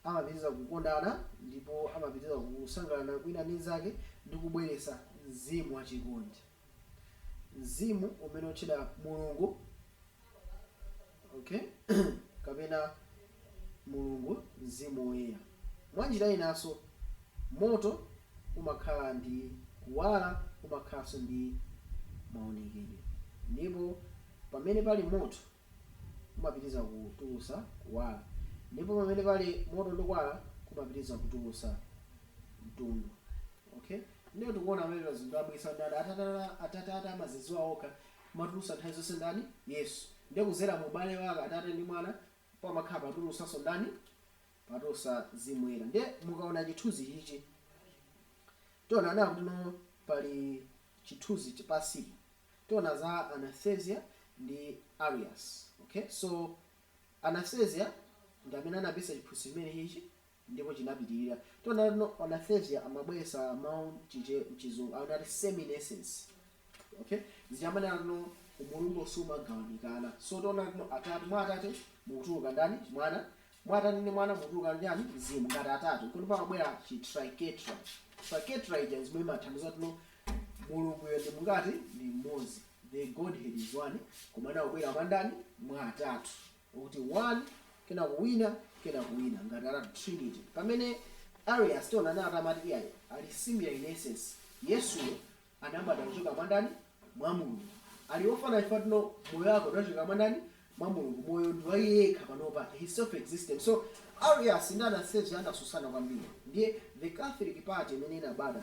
amapitiriza kukondana ndipo amapitiriza kusangalala wina ndi nzake ndi kubweretsa mzimu wachikondi, mzimu umene utchedwa Mulungu, okay, kapena Mulungu Mzimu Woyera. Mwanjira inanso, moto umakhala ndi kuwala, umakhalanso ndi maonekedwe, ndipo pamene pali moto kumapitiriza kutulusa kuwala, ndipo pamene pali moto ndi kuwala kumapitiriza kutulusa mtundu. Okay, ndiyo tikuona pamene zinthu abwisa ndani? Atate amazidziwa okha, kumatulusa nthawi zonse ndani? Yesu. Ndiye kuzera mu ubale wake Atate ndi Mwana pamakhala patulusanso ndani? Patulusa Mzimu Woyera. Ndiye mukaona chithunzi chichi, tiona nawo kuti no, pali chithunzi chapasipo. Tiona za Anastasia ndi Arius. Okay, so Anastasia ndi amene anapisa chiphunzitso chimene chichi ndipo chinapitirira. Tiona no, Anastasia amabweretsa mawu mchizungu anati same in essence. Okay, zichamanena no umulungu sumagawanikana. So tiona no atatu, mwa Atate mukutuluka ndani? Mwana. Mwa Atate ndi Mwana mukutuluka ndani? Mzimu, ngati atatu. Kuti pamabwera chi triquetra. Triquetra ija zimwe imathandiza tuno Mulunguyo ndi mungati? Ndi mmodzi. The Godhead is one, koma anakubwera mwa ndani? Mwa atatu, ukuti one, kenako wina, kenako wina, ngati atatu, Trinity. Pamene Arius, tiona naye atamati iyayi, ali similar in essence. Yesuyo anabadwa kuchoka mwa ndani? Mwa Mulungu. Ali ofanana chifukwa tino moyo wake unachoka mwa ndani? Mwa Mulungu. Moyo ndi wa iye yekha panopa, he self existent. So Arius ndi Anastasia anasusana kwambiri. Ndiye the Catholic Party imene inabada,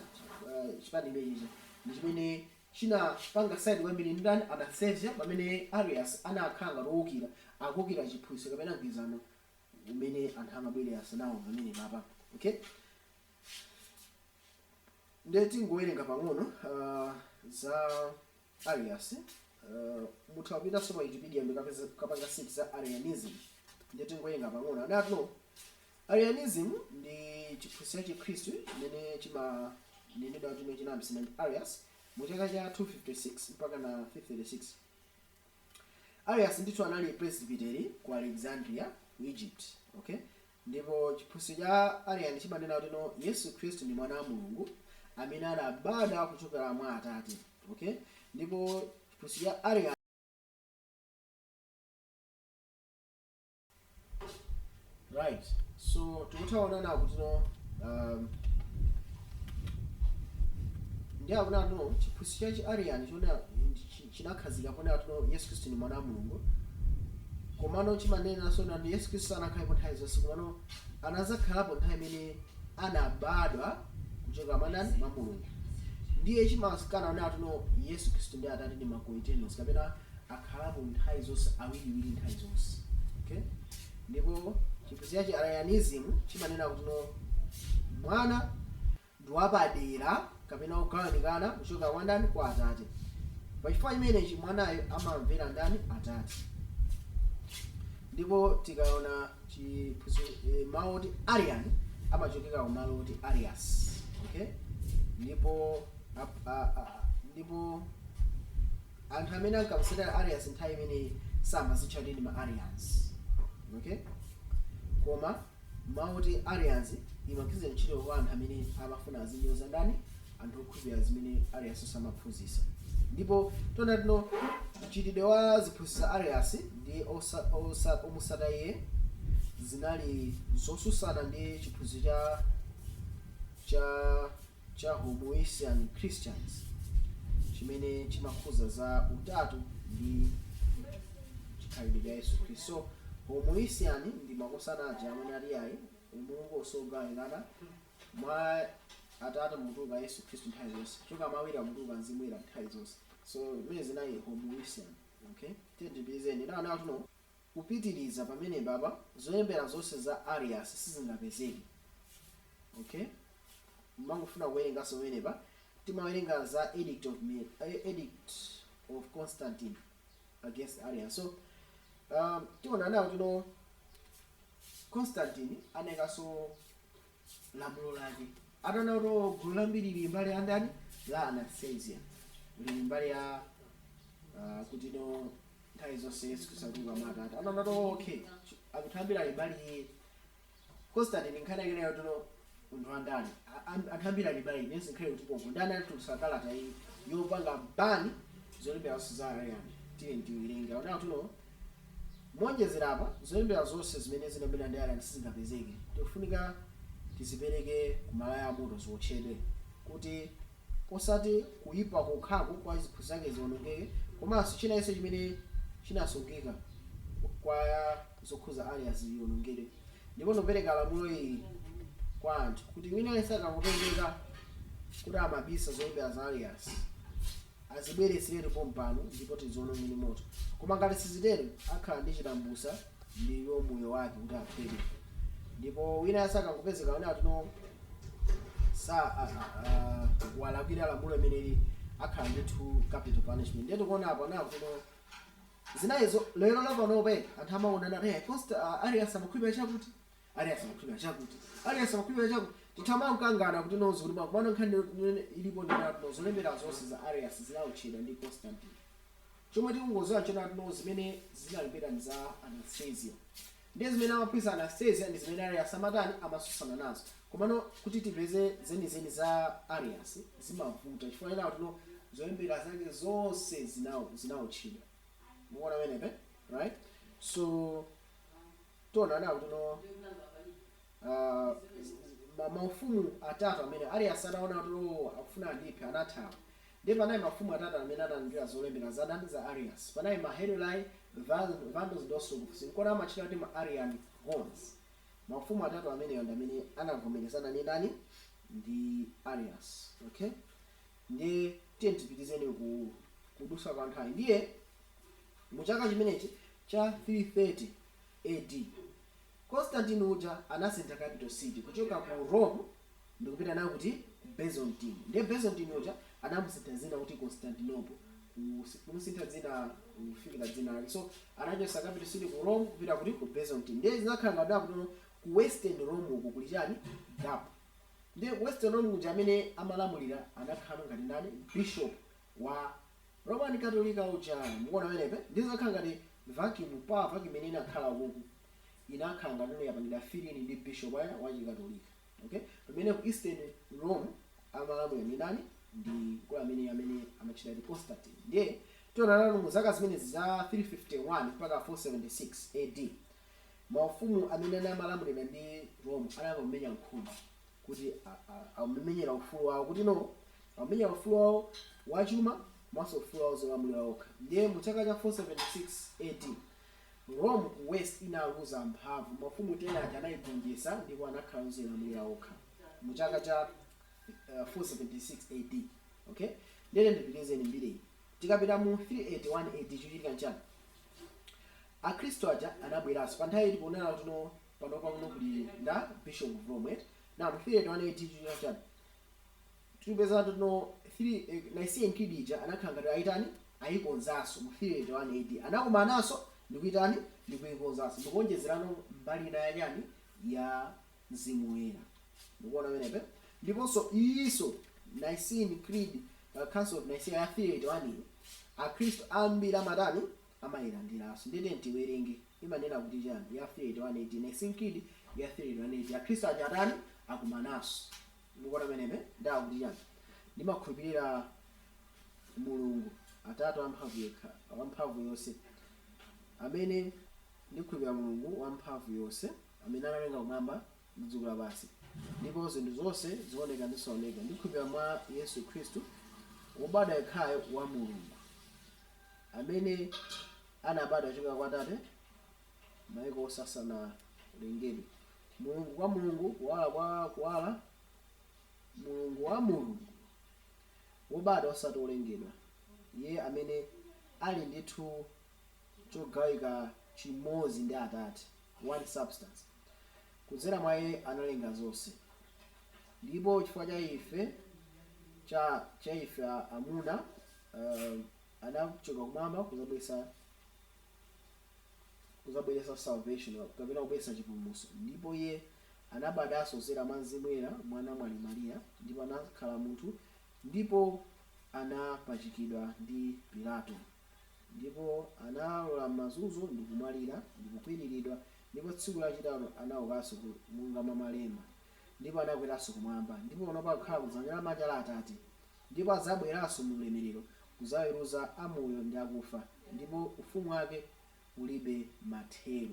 chipani imenechi ndi chimene chinapanga side kwambiri ndi ndani? Anastasia. Pamene Arius anakhala ngati owukira, akuwukira chiphunzitso kapena mgwirizano umene anthu amabwerera nawo pamene papa. Okay, ndiye tingowerenga pang'ono za Arius. Mutha kupitanso pa Wikipedia ndikapeza kapanga search za Arianism. Ndiye tingowerenga pang'ono. Adati no, Arianism ndi chiphunzitso cha Chikhristu chimene chimanenedwa chimene chinayambitsidwa ndi Arius mu chaka cha 256 mpaka na 536. Arius ndithu anali presbytery ku Alexandria ku Egypt, okay. Ndipo chiphunzitso cha Arian chimanena kuti no, Yesu Khristu ndi mwana wa Mulungu amene anabadwa kuchokera mwa Atate, okay. Ndipo chiphunzitso cha Arian, right, so tikutha kuonana kuti no, ndi akuna no chiphunzitso cha chi-Arian chona chinakhazika ponena kuti no, Yesu Khristu ndi mwana wa Mulungu, komano chimanenanso kuti Yesu Khristu sanakhalepo nthawi zonse, komano anazakhalapo nthawi imene anabadwa kuchoka mwa ndani? Mwa Mulungu. Ndiye chimakana onena kuti no, Yesu Khristu ndi Atate ndi ma co-eternals kapena akhalapo nthawi zonse awiriwiri nthawi zonse, okay. Ndipo chiphunzitso cha Arianism chimanena kuti no, mwana ndi wapadera kapena wogawanikana kuchoka kwa ndani? Kwa Atate. Pachifukwa chimenechi mwanayo amamvera ndani? Atate. Ndipo tikaona chiphunzitso, mawu oti Arian amachokera ku malo oti Arius, okay. Ndipo ndipo anthu amene ankamusatira Arius nthawi imeneyi samazitcha kuti ndi ma Arians, okay. Koma mawu oti Arians imagwiritsa ntchito kwa anthu amene amafuna azinyoza ndani? Anthu okhulupirira zimene Arius samaphunzitsa. Ndipo tiona tino mchitidwe wa ziphunzitso za Arius ndi omusata iye zinali zosusana ndi chiphunzitso cha Homoousian Christians chimene chimakhuza za utatu ndi chikhalidwe cha Yesu Khristu. So Homoousian ndi makosana aja amene ati ayi, Umulungu osogawikana, mwa Atate mutuluka Yesu Khristu nthawi zonse, choka mawiri amutuluka Mzimu Woyera nthawi zonse. So imene zinayi Homoousian, okay. Tiyendipizeni naona tuno kupitiriza pamene baba zolembera zonse za Arius sizingapezeke, okay. Mangofuna kuwerenganso pamenepa timawerenga za Edict of Constantine against Arius. So tiona nawo tino Constantine anayikanso lamulo lake ataona kuti gulu lambiri lili mbali ya ndani? La Anastasia, lili mbali ya kuti no, nthawi zonse Yesu Khristu akutuluka mwa Atate. Anaona kuti okay, anthu ambiri ali mbali iyi. Constantine nkhani yake nayo tuno munthu wandani, anthu ambiri ali mbali iyi, nkhani kuti pompo ndani anatulutsa kalata iyi yopanga ban zolembera zonse za Arian. Tiye tiwerenge. Aona tuno monjezera apa zolembera zonse zimene zinalembedwa ndi Arian sizingapezeke, tikufunika tizipereke kumalaya amoto ziwotchedwe, kuti osati kuyipa kokhako kwa ziphunzitso zake zionongeke, komanso chinanso chimene chinasungika kwa zokhuza Arius zionongedwe. Ndipo ndikupereka lamulo ili kwa anthu kuti wina aliyense akangopezeka kuti amabisa zolembera za Arius azibweretseretu pompano ndipo tiziononge ndi moto, koma ngati sizitero akhala ndi chitambusa ndiwo moyo wake kuti aphedwe. Ndipo wina aliyense akangopezeka wina atino sa walakwira lamulo imeneli akhala ndithu capital punishment. Ndiye tikuona apo anawo kuno zinayizo lero lapanope anthu amaonana hey, Costa Arius amakhulupirira chakuti, Arius amakhulupirira chakuti, Arius amakhulupirira chakuti, tithamangangana kuti nozo kuti kumano nkhani ilipo ndinati no, zolembera zonse za Arius zinawotchedwa ndi Constantine. Chomwe tikungoziwa nchonati no, zimene zinalembedwa ndi za Anastasia, ndiye zimene amaphunzitsa Anastasia ndi zimene Arius amatani? Amasusana nazo. Komano kuti tipeze zenizeni za Arius zimavuta chifukwa ena kuti no, zolembera zake zonse zinawotchedwa. Mukuona pamenepe, right? So tiona nawo kuti no, maufumu atatu amene Arius adaona kuti oh, akufuna andiphe, anathawa. Ndiye panali mafumu atatu amene analandira zolembera za ndani? Za Arius. Panali ma Heruli, Vandals ndi Ostrogoths. Nkona amatchedwa kuti ma Arian Goths. Mafumu atatu amenewa ndi amene anavomerezana ndi ndani? Ndi Arius, okay. Ndiye tiye tipitizeni ku kudusa kwa nthawi. Ndiye mu chaka chimenechi cha 330 AD Constantine uja anasintha capital city kuchoka ku Rome ndikupita nayo kuti? Ku Byzantine. Ndiye Byzantine uja anamusintha dzina kuti Constantinople, kumusintha dzina kufikira dzina lake. So anachosa capital city ku Rome kupita kuti? Ku Byzantine. Ndiye zinakhala ngati kuti ku Western Rome uku kuli chani? Gap. Ndiye ku Western Rome kuja amene amalamulira anakhala ngati ndani? Bishop wa Roman Catholic uja. Mukuona pamenepe? Ndiye zinakhala ngati Vacuum, power vacuum imene inakhala ukuku inakhala ngati yapangidwa fill in ndi bishop wa Chikatolika, okay? Pamene ku Eastern Rome amalamulira ndi ndani? Ndi mkulu amene amatchedwa ndi Constantine. Ndiye tionanano mu zaka zimenezi za 351 mpaka 476 AD, maufumu amene anamalamulira ndi Rome anayamba kumenya nkhondo kuti amenyera ufulu wawo, kuti no, amenyera ufulu wawo wachuma komanso ufulu wawo zolamulira okha. Ndiye mu chaka cha 476 AD, Rome ku west inaluza mphamvu, mafumu 10 aja anayigonjetsa ndipo anakhala ozilamulira okha mu chaka cha 476 AD, okay? Ndiyene ndipitizeni mbiri. Tikapita mu 381 AD, chochitika nchani? Akhristu aja anabweranso. Pa nthawi tikuonera kuti no, pano pakuno kuli nda bishop of Rome, right? Now mu 381 AD chochitika nchani? Tikupeza kuti no, 3 Nicene Creed ija anakhala ngati ayitani, ayikonzanso mu 381 AD. Anakumananso ndikuitani, ndikuikonzanso, ndikuonjezerano mbali ina yachani? Ya Mzimu Woyera. Ndikuona pamenepe. Ndiponso iyiso Nicene Creed, Council of Nicaea ya 381, akhristu ambiri amatani? Amayilandiranso. Ndete tiwerenge imanena kuti chani ya 381 AD, Nicene Creed ya 381 AD. Akhristu aja atani? Akumananso. Ndikuona pamenepe. Ndakuti chani? Ndimakhulupirira Mulungu Atate wamphamvu yekha, wamphamvu yonse, amene ndikhulupirira Mulungu wamphamvu yonse amene analenga kumwamba ndi dziko lapansi ndipo zinthu zonse zooneka ndi zosaoneka. Ndikhulupirira mwa Yesu Khristu, wobadwa yekhayo wa Mulungu, amene anabadwa kuchokera kwa Atate maiko onse asanalengedwe, Mulungu kwa Mulungu, kuwala kwa kuwala, Mulungu wa Mulungu, wobadwa osati wolengedwa, iye amene ali ndithu chogawika chimodzi ndi Atate, one substance. Kudzera mwa iye analenga zonse. Ndipo chifukwa cha ife, cha ife amuna, anachoka kumwamba kuzabweretsa salvation kapena kubweretsa chipulumutso. Ndipo iye anabadwanso kudzera mwa Mzimu Woyera mwa namwali Mariya, ndipo anakhala munthu, ndipo anapachikidwa ndi Pilato, ndipo analola mazunzo ndi kumwalira ndi kukwiriridwa, ndipo tsiku lachitatu anaukanso monga mwa malemba, ndipo anakweranso kumwamba, ndipo panopo akukhala kudzanja lamanja la Atate, ndipo adzabweranso mu ulemerero kudzaweruza amoyo ndi akufa, ndipo ufumu wake ulibe mathero.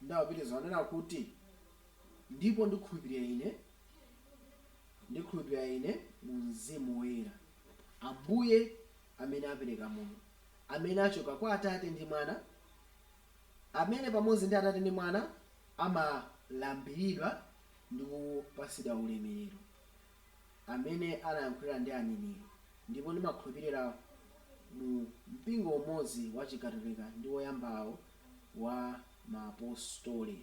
Ndawapitiriza anena kuti, ndipo ndikhulupirira ine mu Mzimu Woyera, Ambuye amene apereka moyo, amene achoka kwa Atate ndi Mwana, amene pamodzi ndi Atate ndi Mwana amalambiridwa ndi kupasidwa ulemerero, amene anayankhulira ndi aneneri. Ndipo ndimakhulupirira mu mpingo umodzi wa Chikatolika ndi woyambawo wa maapostole,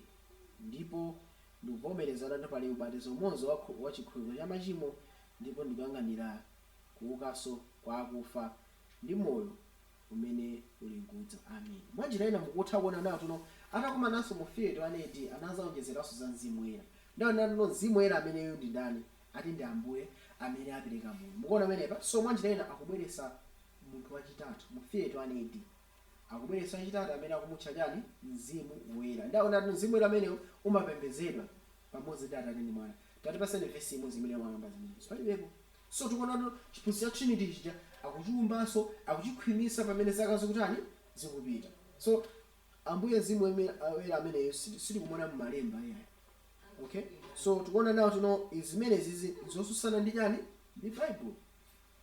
ndipo ndikuvomereza kuti pali ubatizo umodzi wa chikhulupiriro cha machimo, ndipo ndikuyang'anira kuukanso kwa akufa ndi moyo umene uli nkudza. Amen. Mwanjira ina mukutha kuona nawo tuno atakumananso mu 381 AD anazawonjezeranso za Mzimu Woyera. Ndaona tuno Mzimu Woyera ameneyo ndi ndani? Ati ndi Ambuye amene apereka moyo. Mukuona amenepa? So mwanjira ina akubweretsa munthu wachitatu mu 381 AD, akubweretsa wachitatu amene akumutcha chani? Mzimu Woyera. Ndaona tuno Mzimu Woyera ameneyo umapembedzedwa pamodzi ndi Atate ndi Mwana. Tatipaseni vesi imodzi imene amayamba zimenezo. Palibepo. So tikuona chiphunzitso cha Trinity chija akuchiumbanso, akuchikhwimisa pamene zaka zikutani? Zikupita. So Ambuye Mzimu Woyera ameneyo sitikumuona m'malemba iyayi, okay? So tikuona nawo tino zimene zizi zosusana ndi chani? Ndi Bible.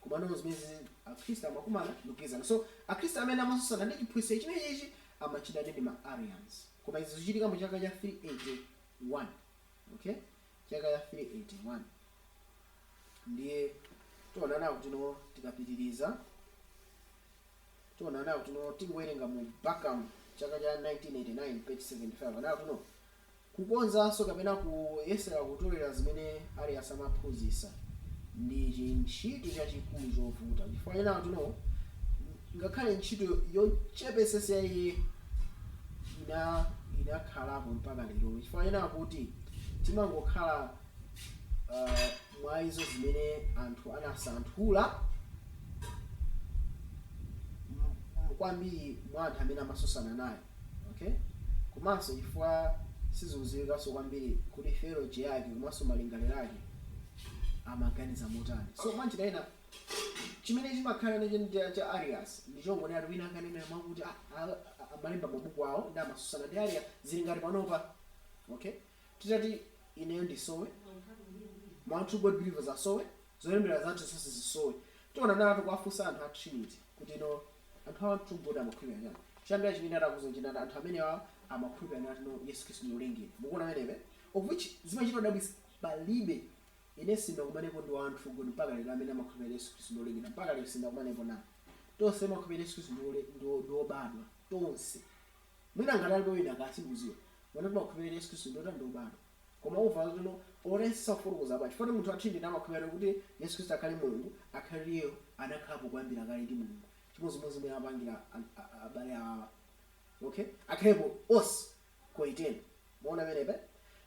Komano zimene zizi akhristu amakumana ndikugwirizana. So akhristu amene amasusana ndi chiphunzitso chimenechi amachita ndi ma Arians. Koma izi zikuchitika mu chaka cha 381, okay? Chaka cha 381. Ndiye tiona nawo kuti no, tikapitiriza tiona nawo kuti no, tingowerenga mu Buckham chaka cha 1989 page 75. Anawo kuti no, kukonzanso kapena kuyesera kutolera zimene Arius amaphunzitsa ndi chintchito chachikulu chovuta, chifukwa chinawo tino ngakhale ntchito yochepesesa ya iye inakhalapo mpaka lero, chifukwa chinawo kuti timangokhala mwa izo zimene anthu anasanthula. Kwambiri mwa anthu amene amasusana naye, okay, komanso chifukwa sizikudziwikanso kwambiri kuti theology yake komanso malingaliro ake amaganiza motani. So mwanjira ina, chimene chimakhala ndi cha Arius ndichongonera kuti wina akanena mwakuti amalemba mabuku awo ndi amasusana ndi Arius. Zili ngati panopa, okay, titati ineyo ndisowe, ma True God Believers asowe, zolembera zathu zonse zisowe, tiona nato kuwafunsa anthu a Trinity kuti ino anthu a True God amakhulupirira chani? Chambira chimene atakuza chinati anthu amenewa amakhulupirira nati no, Yesu Khristu ndi olengedwa. Mukuona amenepe, of which zimachita kudabwitsa. Palibe, ine sindinakumanepo ndi wa True God mpaka lero amene amakhulupirira Yesu Khristu ndi olengedwa. Mpaka lero sindinakumanepo nawo. Tonse amakhulupirira Yesu Khristu ndi obadwa tonse. Mwina ngati alipo wina kasikuziwa mwana, timakhulupirira Yesu Khristu ndi obadwa. Koma umva zino oletsa kufotokoza bwanji? Chifukwa munthu wa Trinity amakhulupirira kuti Yesu Khristu akhale Mulungu, akhale iyeyo anakhalapo kuyambira kale ndi Mulungu, chimodzimodzi imene apangira abale awawa, okay, akhalepo onse koitena. Muona amenepe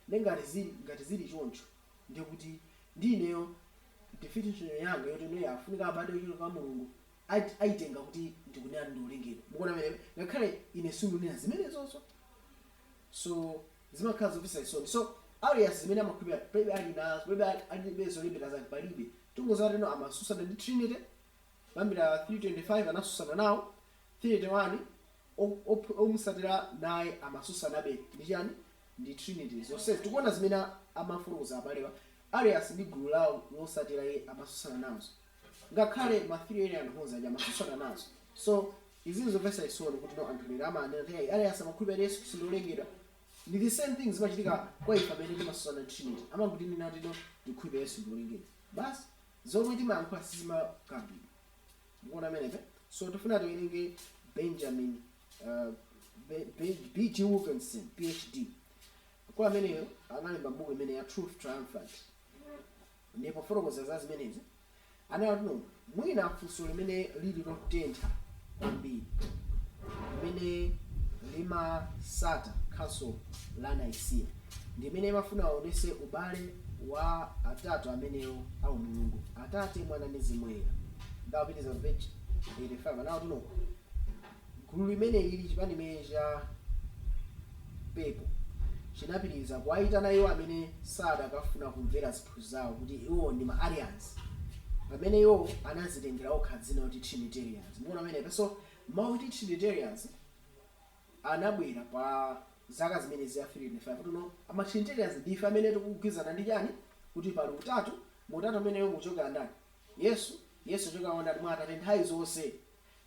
ndi ngati zili choncho, ndikuti ndi ineyo definition yanga yoti ineyo afunika abadwe kuchoka kwa Mulungu ayitenga kuti ndikunena ndi olengedwa. Mukuona amenepe, ngakhale ine sindikunena zimenezonso. So zimakhala zomvetsa chisoni. So Arius zimene amakhulupirira palibe ali nazo, palibe alibe zolembera zake, palibe. Tingozati no, amasusana ndi Trinity kuyambira 325, anasusana nawo 381. Omusatira naye amasusanabe ndi chani? Ndi Trinity. Zonse tikuona zimene amafotokoza abalewa, Arius ndi gulu lawo losatira iye amasusana nazo, ngakhale ma three Arian horns aja amasusana nazo. So izi zomvetsa chisoni kuti no, anthu lero amanena kuti, "Hey, Arius amakhulupirira Yesu Khristu ndi olengedwa." Ndi the same thing zimachitika kwa ife amene timasusana ndi Trinity. Amangotinena kuti no, tikhulupirira Yesu ndi olengedwa basi, zomwe timayankhula sizimakambidwa. Mukuona amenepe? So tifuna tiwerenge Benjamin B.G. Wilkinson, PhD. Kwa ameneyo analemba buku imene ya Truth Triumphant, ndipo fotokoza za zimenezi anati no, mwina funso limene lili lotentha kwambiri limene limasata Council la Nicaea ndimene imafuna aonese ubale wa atatu amenewo au Mulungu, Atate, Mwana ndi Mzimu Woyera. Ndawapitiza page 85. Anati no, gulu limene lili chipani imene cha pepo chinapitiriza kuwayitana iwo amene sadakafuna kumvera ziphunzitso zawo kuti iwo ndi ma Arians, pamene iwo anazitengera okha dzina kuti Trinitarians. Muona amenepe? So mawu kuti Trinitarians anabwera pa zaka zimene ziya 325, kuti no, ama Trinitarians ndife amene tikugwizana ndi chani? Kuti pali utatu, mu utatu ameneyo mukuchokera ndani? Yesu. Yesu kuchoka ndani? Mwa Atate nthawi zonse.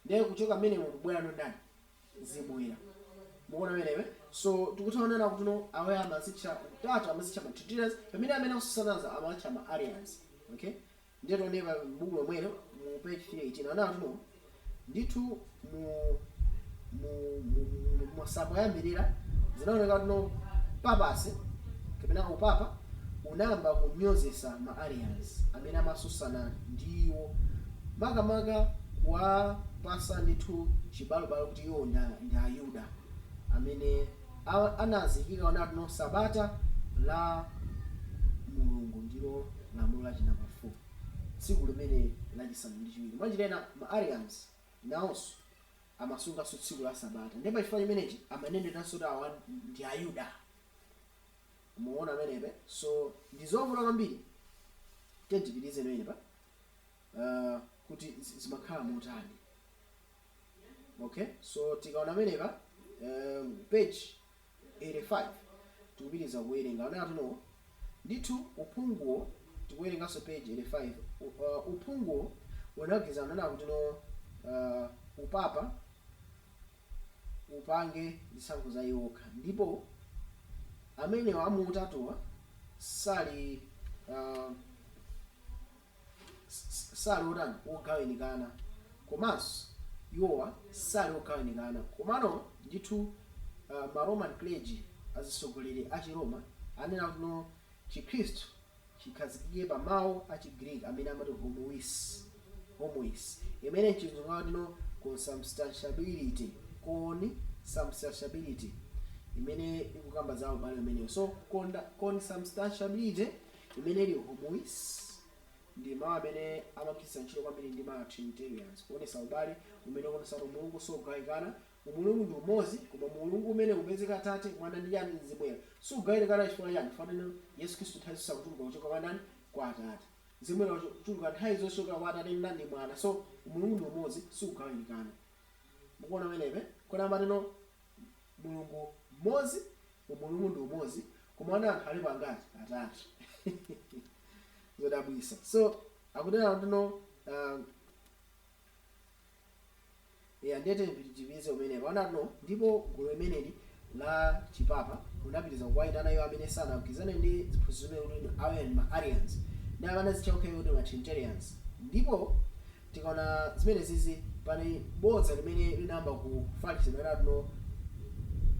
Ndiye kuchoka mmenemo kubwera no ndani? Mzimu Woyera. Mukuona amenepe? So tikutaonana kuti no, awe amazitcha utatu, amazitcha ma Trinitarians, pamene amene akususanazo amazitcha ma Arians, okay? Ndiye tione pa buku lomwelo mu page 318. Anati no, ndithu mu masamu oyambirira zinaoneka kuti no, papacy kapena upapa unayamba kunyozesa ma Arians amene amasusana ndiwo, makamaka kuwapasa ndithu chibalobalo kuti iwo ndi Ayuda amene anazikika onati no, sabata la Mulungu ndilo lamulo la chinamba 4, tsiku limene lachisanu ndi chiwiri. Mwanjirena ma Arians nawonso amasunganso tsiku la sabata, ndipo chifukwa chimenechi amaneneranso kuti awa ndi Ayuda. Muona amenepe? So ndi zovuta kwambiri. Tiyeni pamenepa kuti zimakhala motani. Okay, so tikaona amenepa page 85, tikupitiriza kuwerenga. Onera tuno ndithu uphunguwo, tikuwerenganso page 85. Uphunguwo unagwirizana nana kuti no, upapa upange zisankho za iwokha, ndipo amenewa amuutatuwa sali otani? Ogawanikana. Komanso iwowa sali ogawanikana. Komano ndithu ma Roman clergy, azisogoleri a Chiroma, anena kuti no, Chikhristu chikhazikike pa mawu a Chigiriki amene amati homoousios, homoousios imene mchizungu amati no, consubstantiality, consubstantiality imene ikukamba za ubale umeneyo. So consubstantiality imene ili homoousios. Ndi mawu amene amagwiritsa ntchito kwambiri ndi ma Trinitarians kuonesa ubale umene ukuonesa kuti Mulungu sugawikana. Umulungu ndi umodzi, koma Mulungu umene upezeka Atate, Mwana ndi chani? Mzimu Woyera. Sugawikana chifukwa chani? Fanana Yesu Khristu nthawi zonse akutuluka kuchoka kwa ndani? Kwa Atate. Mzimu Woyera kutuluka nthawi zonse kuchoka kwa Atate ndi Mwana. So Umulungu ndi umodzi, sugawikana. Mukuona pamenepe? Kodi amateno Mulungu mmodzi, Umulungu ndi umodzi, koma ana anthu alipo angati? Atatu. Zodabwisa. So akunena ndino yeah, ndiyete tipitirize umenepo anatino. Ndipo gulu limeneli la chipapa unapitiriza kuwayitana iwo amene sanagwirizane ndi ziphunzitso zimene kuti awe ma Arians, ndi amene azitcha okhayo kuti ma Trinitarians. Ndipo tikaona zimene zizi, pani bodza limene linayamba kufalitsidwa natino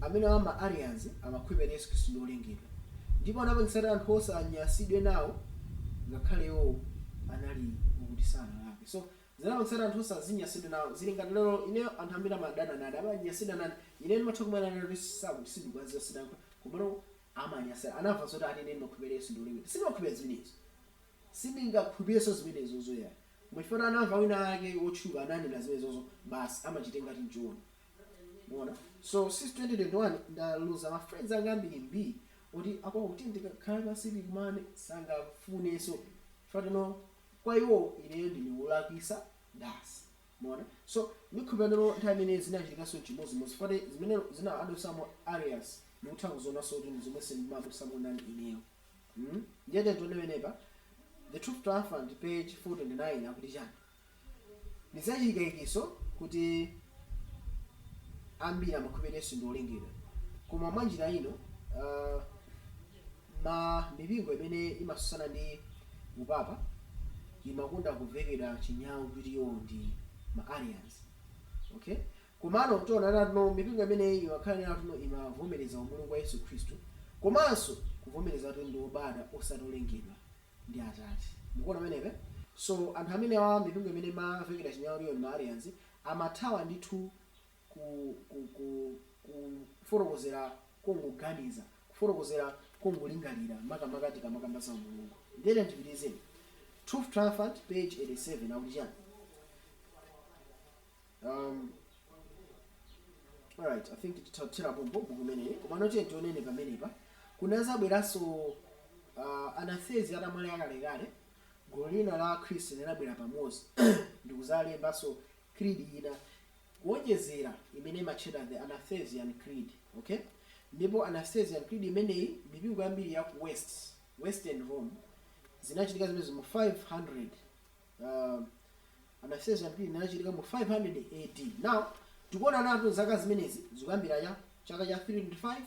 amene ama Arians amakhulupirira Yesu Khristu ndi olengedwa, ndipo anapangitsa anthu osanyasidwe nawo ngakhale iwo anali ukuti sanalakwe. So zinapangitsa anthu osazinyasidwe nawo. Zili ngati lero ineyo anthu ambiri amadana nane, amanyasidwa nane. Ine ndimatha kumana nane kuti sakuti sindikuwaziwa, sidanka, komano amanyasira. Anamva zoti ati ine ndimakhulupirira Yesu ndi olengedwa. Sindimakhulupirira zimenezo, sindingakhulupirenso zimenezo zoyera. Koma anamva wina ake wotchuka ananena zimenezozo, basi, amachitenga ngati nchiona. Muona? So since 2021 ndaluza ma friends anga ambirimbiri oti akwakuti ndikakhala pansi tikumane sangafunenso fatino. Kwa iwo ineyo ndine wolakwisa dasi. Muona? So ndikhulupirira nthawi imene zinachitikanso chimodzimodzi, fati zimene zina adosamo Arius ndikutha kuzionanso kuti ndi zomwe sindimadosamo nani ineyo. Ndiyete tionewenepa The Truth Triumphant, page 429, akuti chani? Ndizachikayikiso kuti ambiri amakhulupirira Yesu ndi olengedwa, koma mwanjira ino ma mipingo imene imasusana ndi upapa imakonda kuvekedwa chinyawu kuti iwo ndi ma Arians, okay? Komano tiona natino mipingo imeneyi imakhala natino imavomereza umulungu wa Yesu Khristu, komanso kuvomereza kuti ndi obadwa osati olengedwa ndi Atate. Mukuona pamenepe? So anthu amene awa, mipingo imene imavekedwa chinyawu kuti ma Arians, amathawa ndithu ku kufotokozera kongoganiza, kufotokozera kongolingalira, makamaka tikamakamba za umulungu. Ndiyene ndipitirize. Truth Triumphant, page 87, akuti chani? Alright, I think tithathira pompo buku imeneyi. Koma notiye tionene pamenepa kunazabweranso Athanasius atamwalira kalekale, gulu lina la Khristu linabwera pamodzi ndikuzalembanso creed ina kuonjezera imene imatchedwa the Athanasian Creed, okay? Ndipo Athanasian Creed imeneyi, mipingo yambiri ya ku Western Rome zinachitika zimenezo mu 500. Athanasian Creed inachitika mu 500 AD. Now tikuona nato zaka zimenezi zikuyambira cha chaka cha 325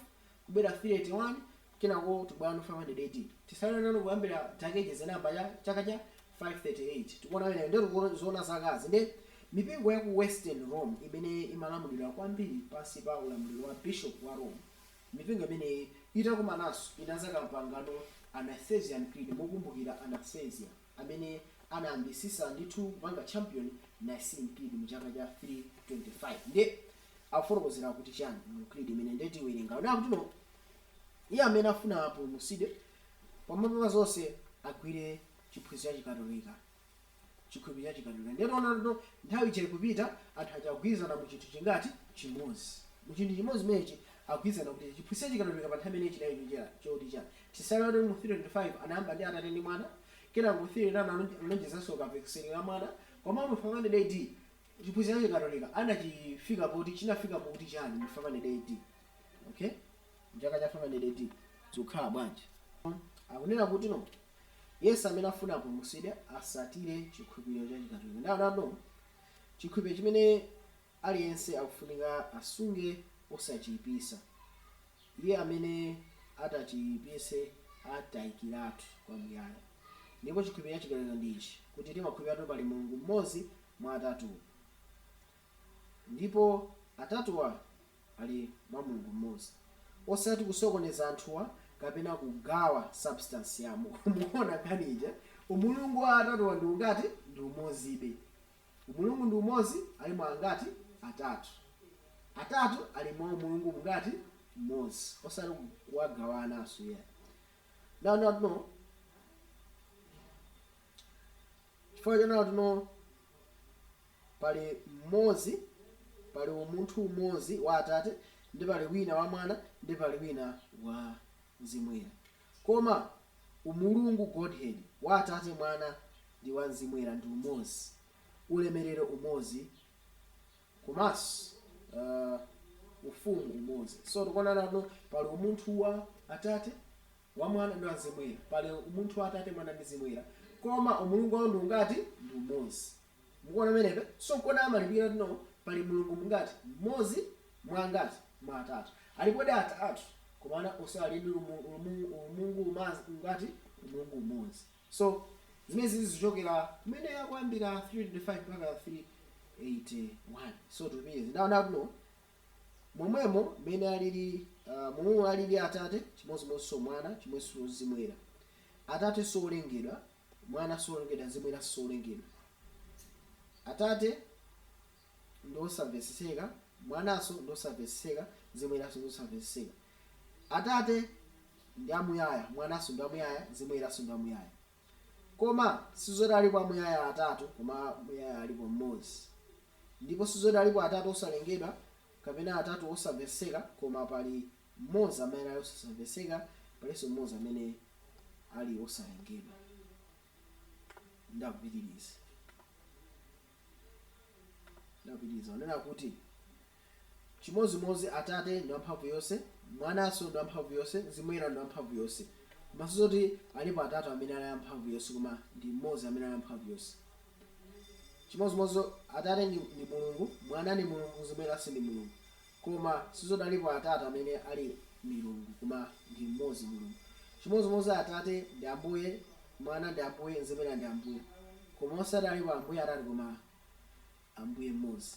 kubwera 381, kenako tikubwera 500 AD. Tisalana nano kuyambira Dark Ages zinayamba cha chaka cha 538. Tikuona pamene ndio zoona zakazi. Ndi mipingo ya ku Western Rome imene imalamulidwa kwambiri pansi pa ulamuliro wa bishop wa Rome, mipingo imeneyi itakumananso inazakapangano Athanasian Creed mokumbukira Anastasia amene anayambisisa ndithu kupanga champion Nicene Creed mu chaka cha 325. Ndi akufotokozera kuti chani mu creed imene ndeti iwerenga? Ona kuti no, iye amene afuna apulumutsidwe, pamwamba pa zonse agwire chiphunzitso cha Chikatolika, chikhulupiriro cha Chikatolika. Ndiyetoona no nthawi ija ikupita, anthu aja akugwirizana mu chinthu chingati? Chimodzi. Mu chinthu chimodzi chimenechi akugwirizana kuti chiphunzitso cha Chikatolika pa nthawi imene chinali chochera choti cha tisalati mu 325 anayamba ndi Atate ndi Mwana, kenako mu 389 analonjezanso kapekeseri la Mwana, koma mu 500 AD chiphunzitso cha Chikatolika anachifika poti chinafika pokuti chani mu 500 AD? Okay, mchaka cha 500 AD zikukhala bwanji? Akunena kuti no, Yesu amene afuna apulumutsidwe asatire chikhulupiriro cha Chikatolika. Ndaonano chikhulupiriro chimene aliyense akufunika asunge osachiyipisa. Iye amene atachiyipise atayikiratu kwamuyaya. Ndipo chikhulupiriro cha Chikatolika ndi ichi, kuti timakhulupirira pali Mulungu mmodzi mwa atatu, ndipo atatuwa ali mwa Mulungu mmodzi, osati kusokoneza anthuwa kapena kugawa substance yamo. Muona kanija umulungu wa atatuwa ndi ungati? Ndi umodzibe. Umulungu ndi umodzi, alimo angati? Atatu. Atatu ali mwa umulungu mungati? Mmodzi, osati kuwagawananso. Yeah, no, no, no. Chifukwa chonena tino pali mmodzi, pali umunthu umodzi wa Atate, ndi pali wina wa Mwana, ndi pali wina wa Mzimu Woyera, koma umulungu, Godhead, wa Atate, Mwana ndi wa Mzimu Woyera ndi umodzi, ulemerero umodzi, komanso ufumu umodzi. So tikuonana no pali umunthu wa Atate, wa Mwana ndi wa Mzimu Woyera. Pali umunthu wa Atate, Mwana ndi Mzimu Woyera, koma umulungu wawo ndi ungati? Ndi umodzi. Mukuona menepe? So kona amalimbikira tino pali Mulungu mungati? Mmodzi mwangati? Mwa atatu. Alipodi atatu, komana osali ndi umulungu ungati? Umulungu umodzi. So zimene zizi zichokera kumene akuyambira 325 mpaka 381. So tupitirize. Ndaona kuno momwemo mmene alili, momwemo alili Atate, chimodzimodzinso Mwana, chimodzimodzinso Mzimu Woyera. Atate solengedwa, Mwana solengedwa, Mzimu Woyera solengedwa. Atate ndiosamvetsetseka, Mwananso ndiosamvetsetseka, Mzimu Woyeranso ndiosamvetsetseka. Atate ndi amuyaya, Mwananso ndi amuyaya, Mzimu Woyeranso ndi amuyaya, koma sizoti alipo amuyaya atatu, koma amuyaya alipo mmodzi. Ndipo sizoti alipo atatu osalengedwa kapena atatu osamvetseka, koma pali mmodzi amene ali osamvetseka, palinso mmodzi amene ali osalengedwa. Ndakupitiriza onena kuti chimodzimodzi Atate ndi wamphamvu yonse, Mwananso ndi wamphamvu yonse, Mzimu Woyera ndi wamphamvu yonse, koma sizoti alipo atatu amene ali amphamvu yonse, koma ndi mmodzi amene ali amphamvu yonse. Chimodzimodzi Atate ndi Mulungu, Mwana ndi Mulungu, Mzimu Woyeranso ndi Mulungu, koma sizoti alipo atatu amene ali milungu, koma ndi mmodzi Mulungu. Chimodzimodzi Atate ndi Ambuye, Mwana ndi Ambuye, Mzimu Woyera ndi Ambuye, koma osati alipo ambuye atatu, koma Ambuye mmodzi.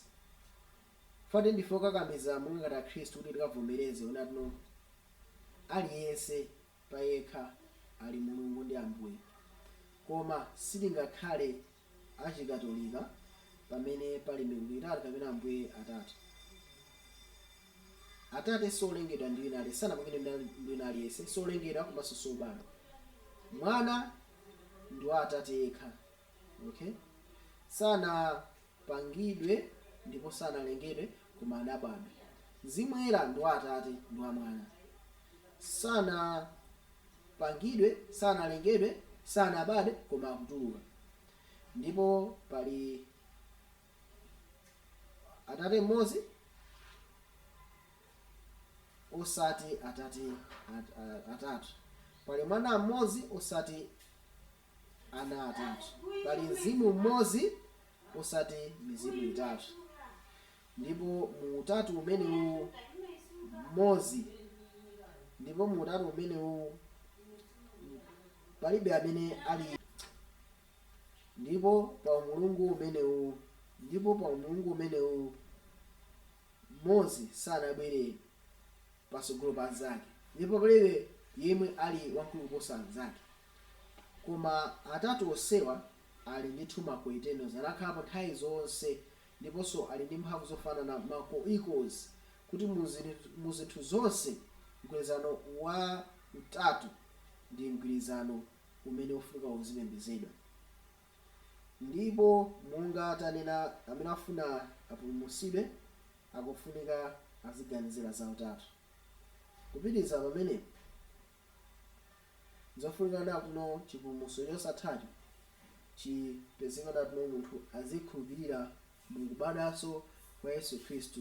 Fati ndife okakamiza monga ngati Akhristu kuti tikavomereze unatino aliyense payekha ali Mulungu ndi Ambuye, koma sitingakhale achikatolika pamene pali milungu itatu kapena ambuye atatu. Atate solengedwa ndi wina aliyense, sanapangidwe ndi wina aliyense, solengedwa komanso sobadwa. Mwana ndi wa Atate yekha, okay, sanapangidwe ndipo sanalengedwe, koma anabadwa. Mzimu Woyera ndi wa Atate ndi wa Mwana, sanapangidwe, sanalengedwe, sanabadwe, koma akutuluka. Ndipo pali Atate mmodzi, osati atate atatu. Pali Mwana mmodzi, osati ana atatu. Pali Mzimu mmodzi, osati mizimu itatu. Ndipo mu utatu umenewu mmodzi, ndipo mu utatu umenewu palibe amene ali, ndipo pa umulungu umenewu, ndipo pa umulungu umenewu mmodzi sanabwere patsogolo pa anzake, ndipo palibe yemwe ali wamkulu kuposa anzake, koma atatu onsewa ali ndithu ma coeternals, anakhalapo nthawi zonse, ndiponso ali ndi mphamvu zofanana, ma co-equals, kuti mu zinthu zonse mgwirizano wa utatu ndi mgwirizano umene ufunika uzipembedzedwa. Ndipo monga tanena, amene afuna apulumutsidwe akufunika aziganizira za utatu. Kupitiriza pamenepo, nzofunika nakuno chipulumutso chosathacho chipezeka natuno munthu azikhulupirira mukubadwanso kwa Yesu Khristu,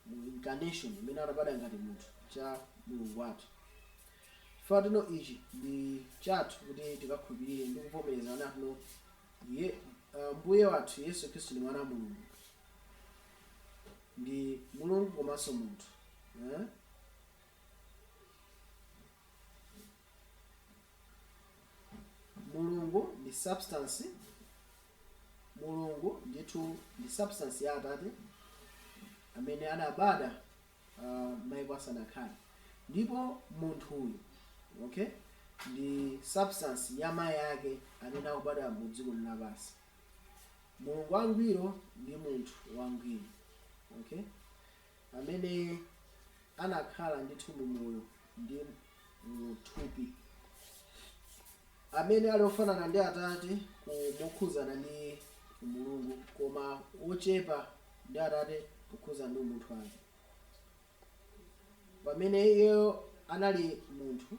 mu incarnation imene anabadwa ngati munthu cha Mulungu wathu. Chifukwa tino ichi ndi chathu kuti tikakhulupirire ndi kuvomereza natuno ye Mbuye wathu Yesu Khristu ndi Mwana wa Mulungu, ndi Mulungu komanso munthu, eh? Mulungu ndi substance, Mulungu ndithu ndi substance ya Atate amene anabadwa maiko asanakhale, ndipo munthuyu, okay, ndi substance ya mayi ake amene akubadwa mu dziko lapansi. Mulungu wangwiro ndi munthu wangwiro, okay, amene anakhala ndithu mu moyo ndi mu thupi. Amene ali ofanana ndi Atate ku mokhuzana ndi Mulungu, koma wochepa ndi Atate pokhuzana ndi umunthu wake. Pamene iye anali munthu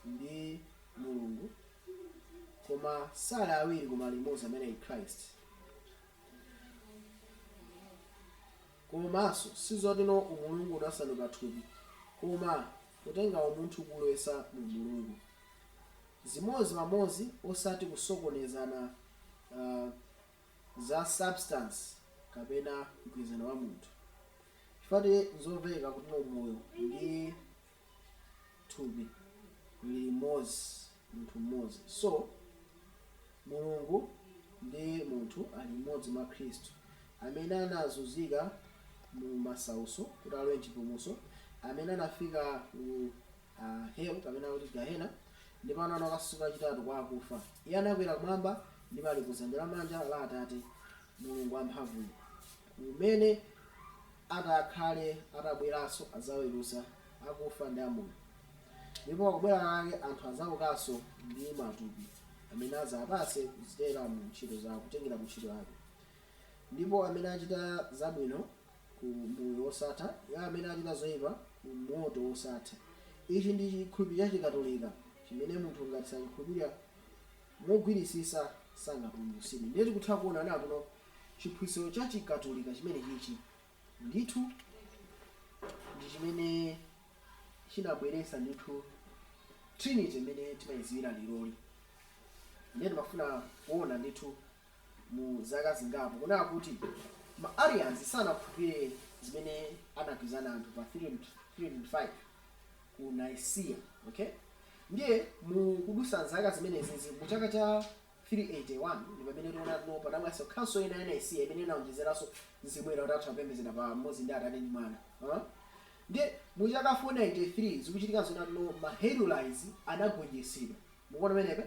ndi Mulungu, koma sali awiri koma ali mmodzi, amene ali Christ. Komanso sizotino umulungu unasanduka thupi, koma kutenga umunthu kulowesa mu Mulungu. Zimodzi pamodzi, osati kusokonezana za substance kapena mgwirizano wa munthu. Chifukwa nzomveka kuti no moyo ndi thupi lili limodzi, munthu mmodzi. So Mulungu ndi munthu ali mmodzi mwa Khristu, amene anazunzika mu masautso kuti alowe mchipulumutso, amene anafika ku hell kapena kuti gahena, ndipo anaukanso kachitatu kwa akufa. Iye anakwera kumwamba ndipo ali kudzanja lamanja la Atate, Mulungu wamphamvuyo, kumene atakhale atabweranso adzaweruza akufa ndi amoyo. Ndipo pakubwera kwake anthu adzaukanso ndi matupi amene adzapatse kuzitera mu ntchito zawo, kutengera mu ntchito yake. Ndipo amene achita zabwino ku moyo wosatha, iwo amene achita zoyipa ku moto wosatha. Ichi ndi chikhulupiriro cha Chikatolika chimene munthu ngati sachikhulupirira mogwirisisa sangapulumutsidwe. Ndiye tikutha kuona nakuno chiphunzitso cha Chikatolika chimene chichi ndithu ndi chimene chinabweretsa ndithu Trinity imene timayidziwira leroli. Ndiye timafuna kuona ndithu mu zaka zingapo kunena kuti ma Arians sanakhulupirire zimene anagwirizana anthu pa 325 ku Nicaea. Okay, ndiye mu kudusa zaka zimenezizi, mu chaka cha 381 ndi pamene tiona no panabweranso council ina ya Nicaea imene inawonjezeranso zibwera kuti atha kupembedzera pa mmodzi ndi Atate ndi Mwana, huh? Ndiye mu chaka 493 zikuchitikanso nati no ma Herulites anagonjetsedwa. Mukuona pamenepa,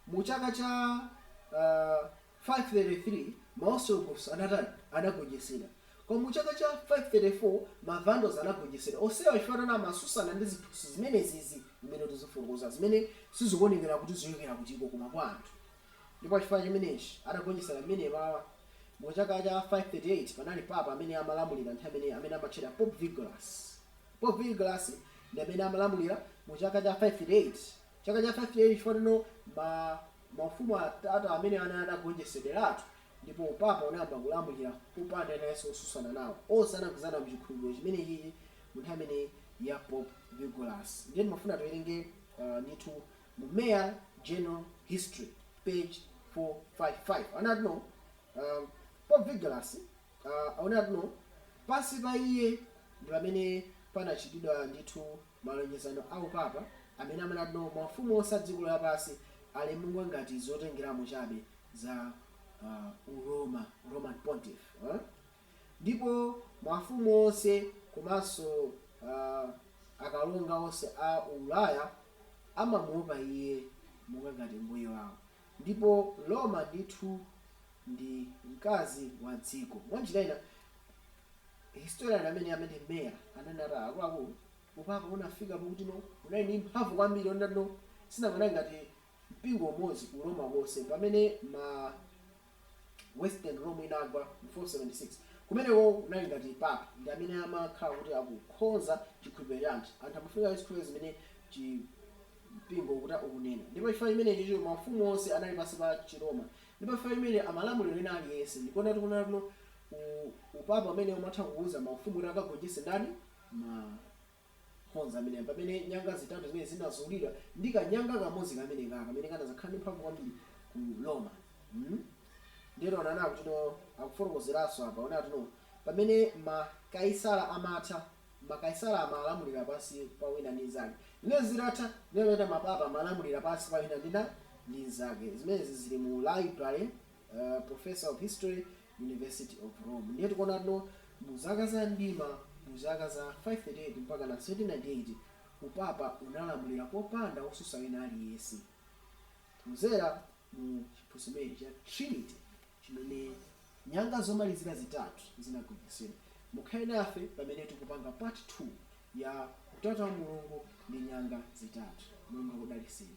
mu chaka cha 533 ma Ostrogoths anatani? Anagonjetsedwa. Koma mu chaka cha 534 ma Vandals anagonjetsedwa. Onsewa chifukwa amasusana ndi ziphunzitso zimenezizi zimene tizifotokoza, zimene sizikuonekera kuti zoyokera kutiko koma kwa anthu. Ndipo chifukwa chimenechi atagonjetsedwa mmene pawa, mu chaka cha 538 panali papa amene amalamulira nthawi imene amene amatchedwa Pope Vigilus. Pope Vigilus ndi amene amalamulira mu chaka cha 538. Chaka cha 538, chifukwa tino ma maufumu atatu amene anali atagonjetsedweratu ndipo upapa unayamba kulamulira popanda inanso osusana nawo. Onse anagwirizana mchikhulupiriro chimene chichi mu nthawi imene ya Pope Vigilus. Ndiye ndimafuna tiwerenge ndithu mu Meyer General History, page 455. Anati no Pope Vigilus anati no pansi pa iye ndi pamene panachitidwa ndithu malonjezano a upapa amene amanati no mafumu onse a dziko lapansi ali monga ngati zotengeramo chabe za Uroma, Roman Pontiff. Ndipo mafumu onse komanso akalonga onse a Ulaya amamuopa iye monga ngati mbuye wawo. Ndipo Roma ndithu ndi mkazi wa dziko. Mwanjira ina, historian amene Meyer ananena, akuluakulu, upapa unafika pakuti no unali ndi mphamvu kwambiri, onati no sinanganali ngati mpingo umodzi ku Roma konse. Pamene ma Western Rome inagwa mu 476, kumeneko unali ngati papa ndi amene amakhala kuti akukhonza chikhulupiriro cha anthu. Anthu amafika chikhulupiriro zimene chi mpingo ukuta ukunena. Ndipo chifukwa chimene chicho mafumu onse anali pansi pa Chiroma, ndipo chifukwa chimene amalamuliro ena aliyense, ndikuona tikuona kuno upapa umene umatha kuuza mafumu kuti akagonjetse ndani, ma Huns amene, pamene nyanga zitatu zimene zinazulidwa ndi kanyanga kamodzi kamene kaka kamene kanadzakhala ndi mphamvu kwambiri ku Roma. Ndiyeno onana kuti no akufotokozeranso apa, onana kuti no pamene makaisala amatha, makaisala amalamulira pansi pa wina ndi nzake. Zimene zitatha, ndiyeno mapapa amalamulira pansi pa wina ndi nzake. Zimenezi zili mu library, professor of history, University of Rome. Ndiye tikuona no mu zaka za mdima, mu zaka za 538 mpaka na 1798, upapa unalamulira popanda wosusa wina aliyense kuzera mu chiphunzitso chimene cha Trinity chimene nyanga zomalizira zitatu zinagonjetsedwa. Mukhale nafe pamene tikupanga part 2 ya utatu wa Mulungu ndi nyanga zitatu. Mulungu akudalitseni.